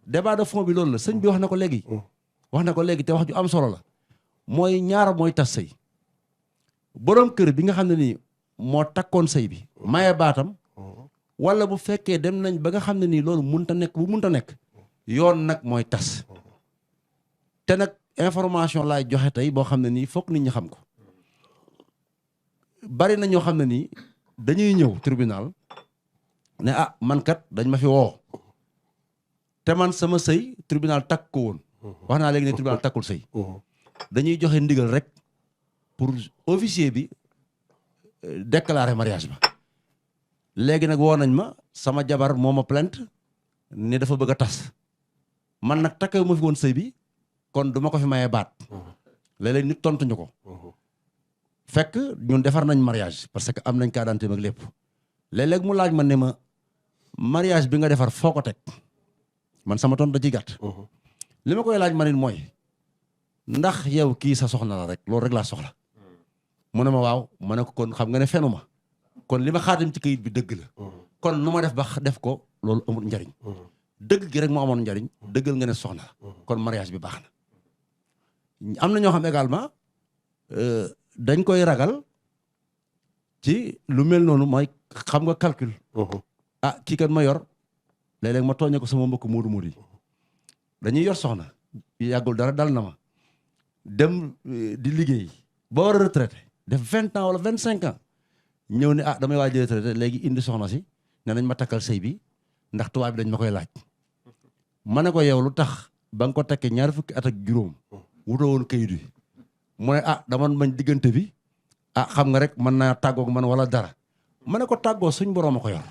S3: débat de fond bi loolu la sëñ bi wax na ko léegi te wax ju am solo la mooy ñaar mooy tas sëy borom kër bi nga xam ne nii moo takkoon sëy bi maye baatam wala bu fekkee dem nañ ba nga xam ne nii loolu munta nekk bu munta nekk yoon nag mooy tas te nag information laay joxe tey boo xam ne nii foog nit ñi xam ko bari na ñoo xam ne nii dañuy ñëw tribunal ne ah man kat dañ ma fi woo te man sama sëy tribunal takk ko woon wax naa léegi ne tribunal takkul sëy dañuy joxe ndigal rek pour officier bi déclarer mariage ba léegi nag woo nañ ma sama jabar moo ma plainte ne dafa bëgg a tas man nag takkewu ma fi woon sëy bi kon du ma ko fi mayee baat léeg-léeg nit tontuñu ko fekk ñun defar nañ mariage parce que am nañ carte d'identité ak lépp léeg-léeg mu laaj ma ne ma mariage bi nga defar foo ko teg man sama tontu da ci gàtt li ma koy laaj ma nit mooy ndax yow kii sa soxna la rek loolu rek laa soxla mu ne ma waaw ma ne ko kon xam nga ne fenu ma kon li ma xaatim ci kayit bi dëgg la kon nu ma def ba def ko loolu amul njariñ dëgg gi rek moo amoon njariñ dëggal nga ne soxna la kon mariage bi baax na am na ñoo xam également dañ koy ragal ci lu mel noonu mooy xam nga calcul ah kii kat ma yor léeg-léeg ma tooñe ko sama mbokk moodu moodu yi dañuy yor soxna yàggul dara dal na ma dem di liggéey ba war a retraité def 20 ans wala 25 ans ñëw ne ah damay waaj a retraité léegi indi soxna si ne nañ ma takkal sëy bi ndax tubaab bi dañ ma koy laaj ma ne ko yow lu tax ba nga ko tekkee ñaari fukki at ak juróom wutoo woon kayit bi mu ne ah dama bañ diggante bi ah xam nga rek mën naa tàggoog man wala dara ma ne ko tàggoo suñ borom a ko yor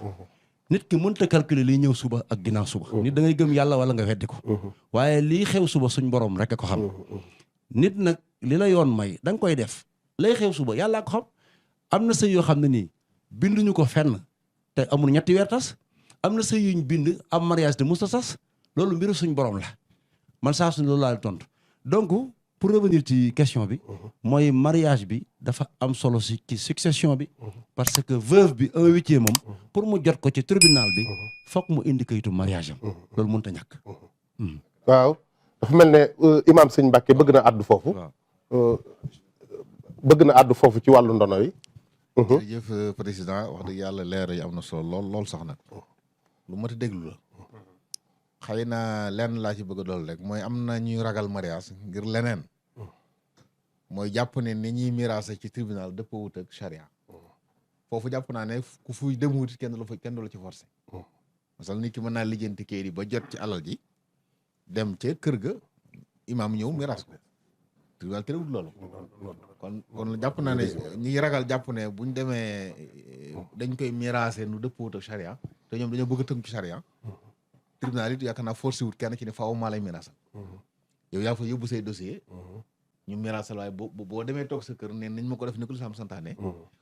S3: nit ki mënta calculer liy ñëw suba ak ginnaaw suba nit da ngay gëm yàlla wala nga weddi ko waaye lii xew suba suñ borom rek a ko xam nit nag li la yoon may da nga koy def lay xew suba yàllaa ko xam am na sëy yoo xam ne nii binduñu ko fenn te amul ñetti weer tas am na sëy yuñ bind am mariage te musta tas loolu mbiru suñ borom la man saa suñ loolu laa tontu donc pour revenir ci question bi mooy mariage bi dafa am solo ci succession bi parce que veuve bi 1/8 moom pour mu jot ko ci tribunal bi fokk mu indi kayitu mariage am loolu mënut a ñàkk
S1: waaw dafa mel ne imam sëñ Mbàkke bëgg na àddu foofu ci wàllu ndono yi
S2: jërëjëf président wax dëgg yàlla leer yi am na solo lool sax nag lu mat a déglu la xëy na lenn laa ci bëgg a dool rek mooy am na ñuy ragal mariage ngir leneen mooy jàpp ne ni ñuy miraase ci tribunal dëppoo wut ak charia foofu jàpp naa ne ku fuy dem wuti kenn du la ci forcé parce que nit ki mën naa lijjanti kayit yi ba jot ci alal ji dem ca kër ga imaam ñëw miraas ko tribunal terewul loolu kon jàpp naa ne ñi ragal jàpp ne buñ demee dañ koy miraase nu dëppoo wut ak charia te ñoom dañoo bëgg a tënk ci charia tribunal it yaakaar naa forcé wut kenn ci ne faaw maa lay miraasal yow yaa fa yóbbu say dossier ñu miraasal waaye boo demee toog sa kër ne nañ ma ko def ni ko lislaam santaane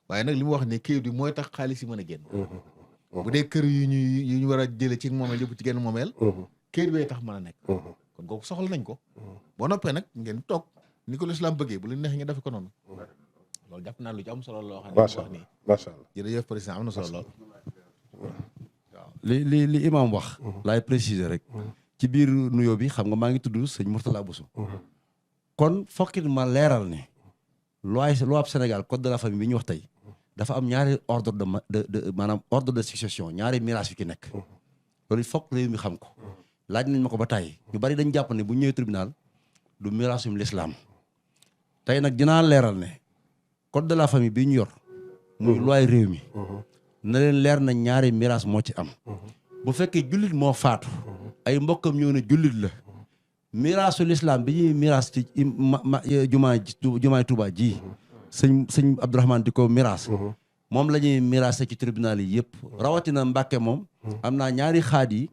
S2: waaye nag li mu wax ne kayit bi mooy tax xaalis yi mën a génn bu dee kër yu ñu war a jële ci moomeel yëpp ci genn moomeel kayit bi tax mën a nekk kon kooku soxla nañ ko boo noppee nag ngeen toog ni ko lislaam bëggee bu leen neex ngeen defe ko noonu loolu jàpp naa lu ci am solo loo xam ne wax nii
S1: macha allah
S2: jërëjëf président am na solo lool
S3: li imam wax laay préciser rek ci biir nuyoo bi xam nga maa ngi tudd sëñ Mourtala Bousso kon fokkit ma leeral ne loi ab Sénégal code de la famille bi ñu wax tey dafa am ñaari ordre de maanaam ordre de succession ñaari miraas yu ci nekk loolu fokk réew mi xam ko laaj nañ ma ko ba tàyyi ñu bari dañ jàpp ne bu ñëwee tribunal du miraasum l'islam tey nag dinaa leeral ne code de la famille bi ñu yor muy loi réew mi na leen leer na ñaari miraas moo ci am bu fekkee jullit moo faatu ay mbokkam ñëw ne jullit la miraasu l'islam bi ñuy miraas ci jumaay Tuubaa ji sëñ Abdourahmane di ko miraas moom la ñuy miraase ci tribunal yi yëpp rawatina Mbàkke moom am naa ñaari xaat yi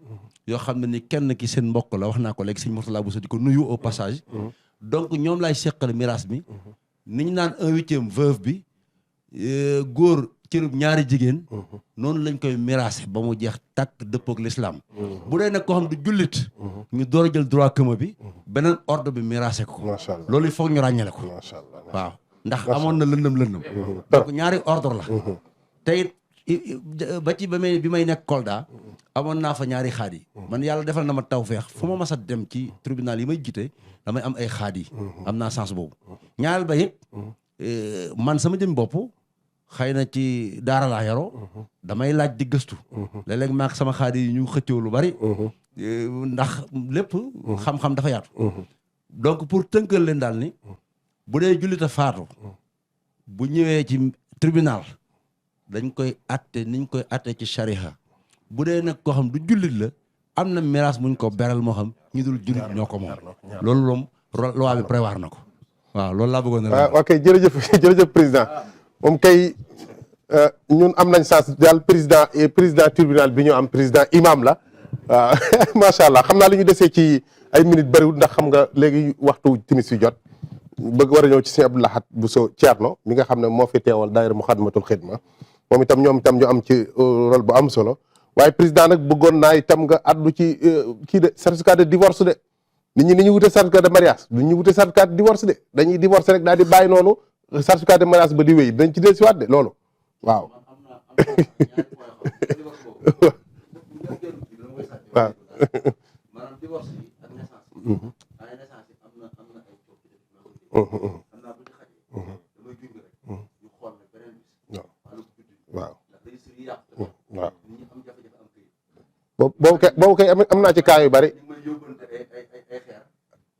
S3: yoo xam ne ni kenn ki seen mbokk la wax naa ko léegi sëñ Mourtala Bousso di ko nuyu au passage donc ñoom lay seqal miraas bi ni ñu naan 1/8 veuve bi góor cërub ñaari jigéen noonu lañ koy miraase ba mu jeex tàkk dëppook l'islam bu dee nag koo xam du jullit ñu door a jël droit commun bi beneen ordre bi miraase ko loolu il faut ñu ràññale ko waaw ndax amoon na lëndëm donc ñaari ordre la te it ba ci bi may nekk Kolda amoon naa fa ñaari xaat yi man yàlla defal na ma tawfeex fu ma mas a dem ci tribunal yi may jiite damay am ay xaat yi am naa chance boobu ñaareel ba it man sama jëm bopp xëy na ci daara laa yaroo damay laaj di gëstu léeg-léeg maak sama xaadi yi ñu xëccoo lu bari ndax lépp xam-xam dafa yaatu donc pour tënkal leen daal ni bu dee jullita faatu bu ñëwee ci tribunal dañ koy atte niñ koy atte ci shariha bu dee nag koo xam du jullit la am na miraas muñ ko beral moo xam ñu dul jullit ñoo ko moom loolu moom loi bi prévoir na ko waaw loolu laa bëggoon na
S1: ok jërëjëf président moom kay ñun am nañ chance daal président tribunal bi ñu am président imam la waaw macha allah xam naa li ñu desee ci ay minutes bëriwul ndax xam nga léegi waxtu timis fi jot bëgg war a ñëw ci sëñ Abdou Lahad Bousso Thierno mi nga xam ne moo fi teewal daayira Muxaddamatul Xidma moom itam ñoom itam ñu am ci rôle bu am solo waaye président nag bëggoon naa itam nga addu ci kii de certificat de divorce de nit ñi ni ñu wute certificat de mariage du ñu wute certificat de divorce de dañuy divorce rek daal di bàyyi noonu certificat de mariage ba di wéy dañ ci del siwaat de loolu waaw waaw
S3: maanaam divorce bi ak naissance ay naissance am na ay damay jung rek ñu xool ne beneen bis
S1: waaw
S3: ndax registre yi yàqu
S1: waaw
S3: nit ñi am jafe-jafe am këyit
S1: boobu kay am naa ci cas yu bari
S3: ñu may yóbbante ay xeer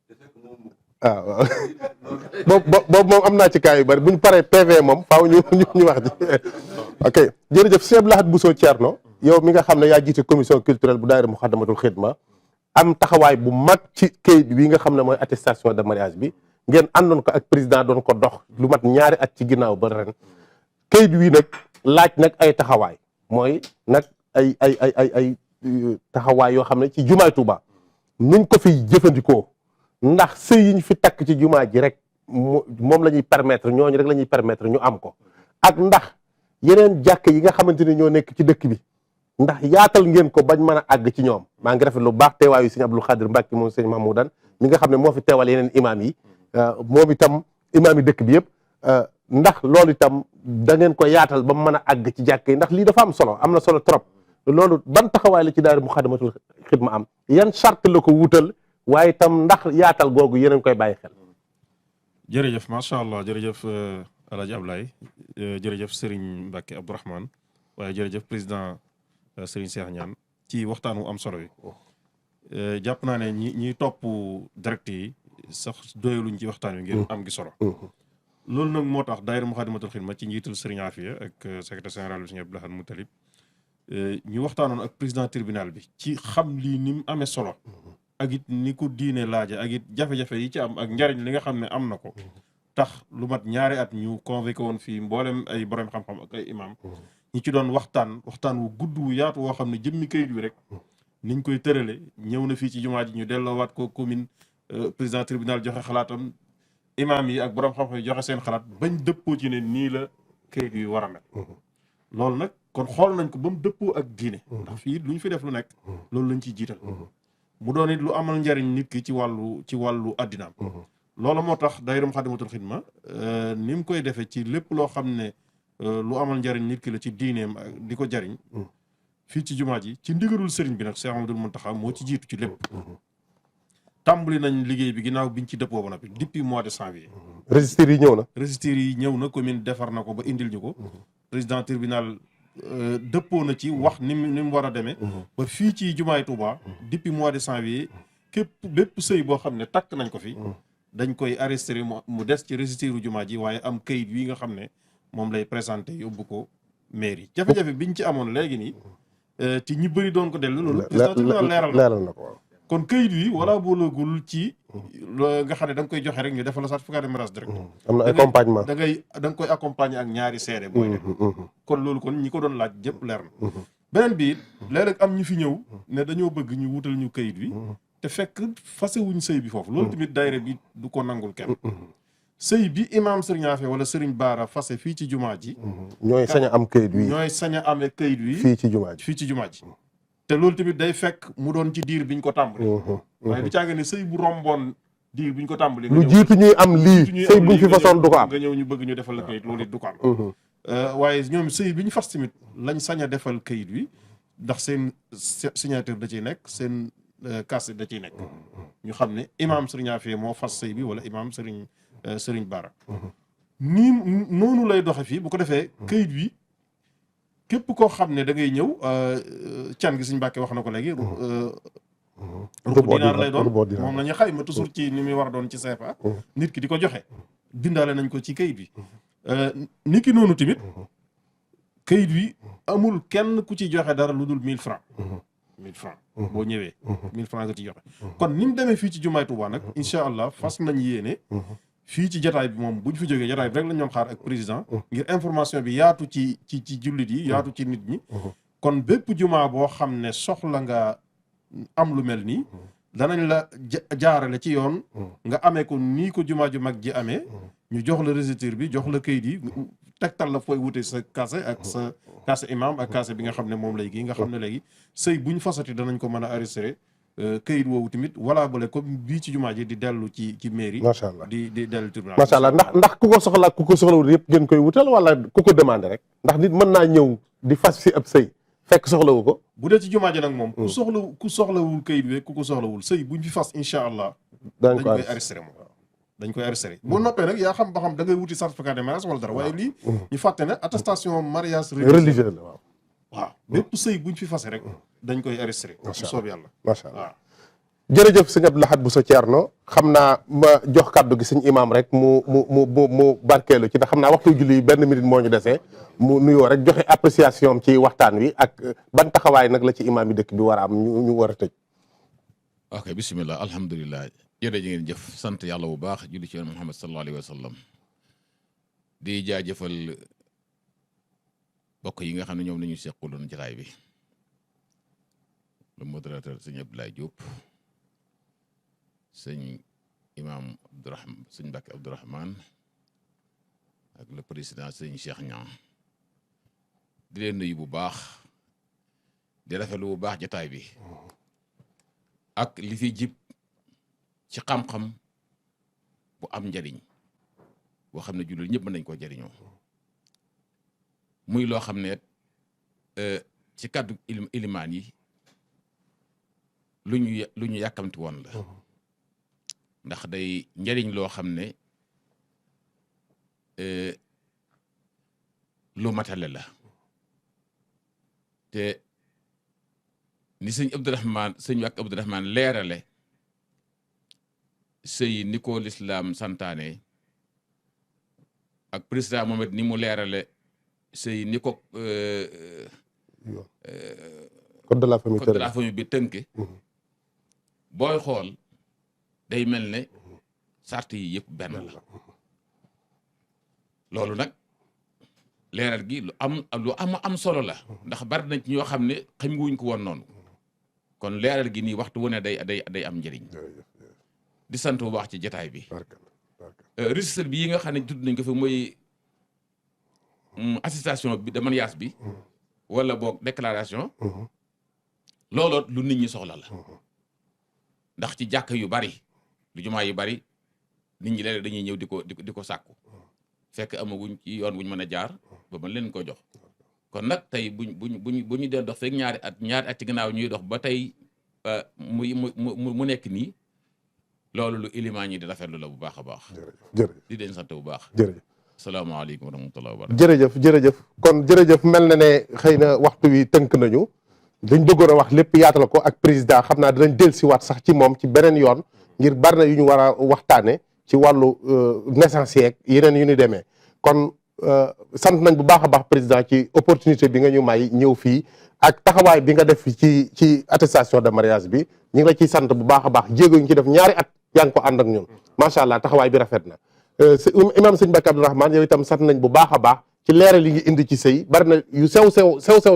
S3: te fekk moom mu
S1: waaw boobu moom am naa ci cas yu bari bu ñu paree PV moom faaw ñu wax ji ok jërëjëf sëñ Abdou Lahad Bousso Thierno yow mi nga xam ne yaa jiite commission culturelle bu daayira Muxaddamatul Xidma am taxawaay bu mag ci kayit wi nga xam ne mooy attestation de mariage bi ngeen àndoon ko ak président doon ko dox lu mat ñaari at ci ginnaaw ba ren kayit wi nag laaj nag ay taxawaay mooy nag ay taxawaay yoo xam ne ci jumaay Tuuba nuñ ko fiy jëfandikoo ndax sëy yi ñu fi takk ci jumaa ji rek moom la ñuy permettre ñooñu rek la ñuy permettre ñu am ko ak ndax yeneen jàkk yi nga xamante ne ñoo nekk ci dëkk bi ndax yaatal ngeen ko bañ mën a àgg ci ñoom maa ngi rafet lu baax teewaayu sëñ Abdou Khadir Mbacke moom sëñ Mahmoudan mi nga xam ne moo fi teewal yeneen imaam yi moom itam imaam yi dëkk bi yëpp ndax loolu itam da ngeen ko yaatal ba mën a àgg ci jàkk yi ndax lii dafa am solo am na solo trop loolu ban taxawaay la ci daayira Muxaddamatul Xidma am yan charte la ko wutal waaye itam ndax yaatal googu yeneen koy bàyyi xel.
S4: jërëjëf macha allah jërëjëf El Hadj Ablaye jërëjëf Serigne Mbacke Abdourahmane waaye jërëjëf président Serigne Cheikh Niane ci waxtaan wu am solo yi jàpp naa ne ñi topp direct yi sax doyaluñ ci waxtaan wi ngir am gi solo. loolu nag moo tax daayira Muxaddamatul Xidma ci njiitul Serigne Afia ak secrétaire général bi Serigne Abdou Lahad Moutalib ñu waxtaanoon ak président tribunal bi ci xam lii ni mu amee solo ak it ni ko diine laaja ak it jafe-jafe yi ci am ak njariñ li nga xam ne am na ko tax lu mat ñaari at ñu convoqué woon fii mboolem ay borom xam-xam ak ay imam ñi ci doon waxtaan wu gudd wu yaatu woo xam ne jëmmi kayit wi rek niñ koy tërale ñëw na fii ci jumaa ji ñu delloowaat ko commune président tribunal joxe xalaatam imam yi ak borom xam-xam yi joxe seen xalaat bañ dëppoo ci ne nii la kayit wi war a mel loolu nag kon xool nañ ko ba mu dëppoo ak diine ndax fii lu ñu fi def lu nekk loolu lañ ciy jiital mu doon it lu amal njariñ nit ki ci wàllu addinaam loolu moo tax daayira Muxaddamatul Xidma ni mu koy defee ci lépp loo xam ne lu amal njariñ nit ki la ci diineem di ko jariñ fii ci jumaa ji ci ndigalul sëriñ bi nag Cheikh Amadou Mountakha moo ci jiitu ci lépp tàmbali nañ liggéey bi ginnaaw biñ ci dëppoo ba noppi depuis mois de janvier
S1: registre yi ñëw na
S4: commune defar na ko ba indil ñu ko président tribunal dëppoo na ci wax ni mu war a demee ba fii ci jumaay Touba depuis mois de janvier bépp sëy boo xam ne takk nañ ko fi dañ koy arrêté mu des ci registre jumaa ji waaye am kayit wi nga xam ne moom lay présenté yóbbu ko mairie jafe-jafe biñ ci amoon léegi nii ci ñi bëri doon ko dellu loolu président tribunal leeral na ko kon kayit wi wala boolagul ci nga xam ne da nga koy joxe rek ñu defal la certificat de mariage direct
S1: am na accompagnement
S4: da nga koy accompagner ak ñaari seede booy def kon loolu kon ñi ko doon laaj jëpp leer na beneen bi it léeg-léeg am ñu fi ñëw ne dañoo bëgg ñu wutal ñu kayit wi te fekk fasewuñ sëy bi foofu loolu tamit daayira bi du ko nangul kenn sëy bi imam Serigne Afia wala Serigne Bara fase fii ci jumaa ji
S1: ñooy sañ a am kayit wi
S4: ñooy sañ a amee kayit wi
S1: fii ci jumaa ji
S4: te loolu tamit day fekk mu doon ci diir biñ ko tàmbali waaye du caaga ne sëy bu romboon diir biñ ko tàmbali
S1: lu jiitu ñuy am lii sëy buñ fi façon du ko am
S4: nga ñëw ñu bëgg ñu defal la kayit loolu it du ko am waaye ñoom sëy bi ñu fas tamit lañ sañ a defal kayit wi ndax seen signature da ciy nekk seen carte da ciy nekk ñu xam ne imam Serigne Afia moo fas sëy bi wala imam Serigne Bara nii noonu lay doxe fii bu ko defee këyit wi képp koo xam ne da ngay ñëw can gi suñ Mbàkke wax na ko léegi rubu dinaar lay doon moom la ñu xayma toujours ci ni muy war a doon ci CFA nit ki di ko joxe bindaale nañ ko ci këyit bi ni ki noonu tamit këyit wi amul kenn ku ci joxe dara lu dul 1000 francs 1000 francs boo ñëwee 1000 francs nga ci joxe kon ni mu demee fii ci jumaay Tuubaa nag incha allah fas nañ yéene fii ci jataay bi moom bu ñu fi jógee jataay bi rek lañ doon xaar ak président ngir information bi yaatu ci jullit yi yaatu ci nit ñi kon bépp jumaa boo xam ne soxla nga am lu mel nii danañ la jaarale ci yoon nga amee ko nii ko jumaa ju mag ji amee ñu jox la résiture bi jox la kayit yi tegtal la fooy wute sa case ak sa case imam ak case bi nga xam ne moom lay gi nga xam ne léegi sëy buñ fasati danañ ko mën a enregistré këyit woowu tamit wala bale comme bii ci jumaa ji di dellu ci mairie
S1: macha allah
S4: di dellu tribunal
S1: macha allah ndax ku ko soxla ku ko soxlawul yëpp ngeen koy wutal wala ku ko demandé rek ndax nit mën naa ñëw di fas fi ab sëy fekk soxlawu ko
S4: bu dee ci jumaa ji nag moom ku soxlawul këyit we ku ko soxlawul sëy buñ fi fas incha allah dañ koy enregistré moom dañ koy enregistré boo noppee nag yaa xam ba xam da ngay wuti certificat de mariage wala dara waaye lii ñu fàtte ne attestation mariage
S1: religieux la
S4: waaw bépp sëy buñ fi fase rek dañ koy enregistré bu soob yàlla
S1: macha allah jërëjëf sëñ Abdou Lahad Bousso Thierno xam naa ma jox kàddu gi sëñ imam rek mu barkeelu ci ndax xam naa waxtu julli benn minute moo ñu desee mu nuyoo rek joxe appréciation ci waxtaan wi ak ban taxawaay nag la ci imam yi dëkk bi war a am ñu war a tëj.
S2: ok bisimilah alhamdulilah jërëjëf ngeen jëf sant yàlla bu baax julli ci Muhammad sallallahu alayhi wa sallam di jaajëfal bokk yi nga xam ne ñoom nañu seqaloon jataay bi le modérateur sëñ Abdoulaye Diop sëñ imam Abdourahman sëñ Mbacke Abdourahman ak le président sëñ Cheikh Niang di leen nuyu bu baax di rafetlu bu baax jataay bi ak li fi jib ci xam-xam bu am njariñ boo xam ne jullit ñëpp mën nañ koo jariñoo muy loo xam ne ci kàddu ilimaan yi lu ñu yàkkamti woon la ndax day njariñ loo xam ne lu matale la te ni sëñ wàkk Abdourahman leerale sëy ni ko lislaam santaane ak président Mohamed ni mu leerale sëy ni ko
S1: code de la famille
S2: bi tënke booy xool day mel ne sart yi yëpp benn la loolu nag leeral gi lu am solo la ndax bari nañ ci ñoo xam ne xam wuñ ko woon noonu kon leeral gi nii waxtu wu ne day am njëriñ di sant bu baax ci jataay bi registre bi yi nga xam ne tudd nañ ko fi mooy attestation bi de mariage bi wala boog déclaration looloot lu nit ñi soxla la ndax ci jàkk yu bari lu jumaa yu bari nit ñi léeg dañuy ñëw di ko sàkku fekk amaguñ ci yoon wuñ mën a jaar ba mën leen ko jox kon nag tey bu ñu dee dox fekk ñaari at ci gannaaw ñuy dox ba tey mu nekk nii loolu lu ilimaan ñi di rafetlu la bu baax a baax.
S1: jërëjëf
S2: di leen sant bu baax.
S1: jërëjëf
S2: salaamaaleykum wa rahmatulah wa barakatuh.
S1: jërëjëf kon jërëjëf mel na ne xëy na waxtu wi tënk nañu dañ bëggoon a wax lépp yaatal ko ak président xam naa dinañ dellusiwaat sax ci moom ci beneen yoon ngir bari na yu ñu war a waxtaane ci wàllu naissance yeeg yeneen yu ñu demee kon sant nañ bu baax a baax président ci opportunité bi nga ñu may ñëw fii ak taxawaay bi nga def ci attestation de mariage bi ñu ngi la ciy sant bu baax a baax jéego ñu ci def ñaari at yaa ngi ko ànd ak ñun macha allah taxawaay bi rafet na imam sëñ Mbacke Abdourahman yow itam sant nañ bu baax a baax ci leeral yi ngi indi ci sëy bari na yu sew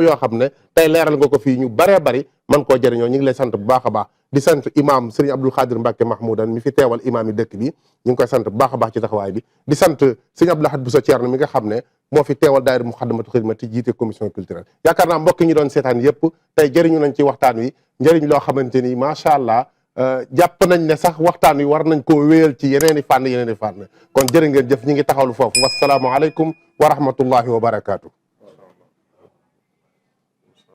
S1: yoo xam ne tey leeral nga ko fii ñu baree bari man koo jëriñoo ñu ngi lay sant bu baax a baax di sant imam Serigne Abdoul Khadir Mbacke Mahmoudan mi fi teewal imam yi dëkk bi ñu ngi koy sant bu baax a baax ci taxawaay bi di sant Serigne Abdou Lahad Bousso Thierno mi nga xam ne moo fi teewal daayira Muxaddamatul Xidma te jiite commission culturelle yaakaar naa mbokk ñi doon seetaan yëpp tey jëriñu nañ ci waxtaan wi njëriñ loo xamante ni macha allah jàpp nañ ne sax waxtaan wi war nañ koo wéyal ci yeneen i fànn kon jërë ngeen jëf ñi ngi taxawlu foofu wasalaamualeykum wa rahmatullahi wa barakaatu.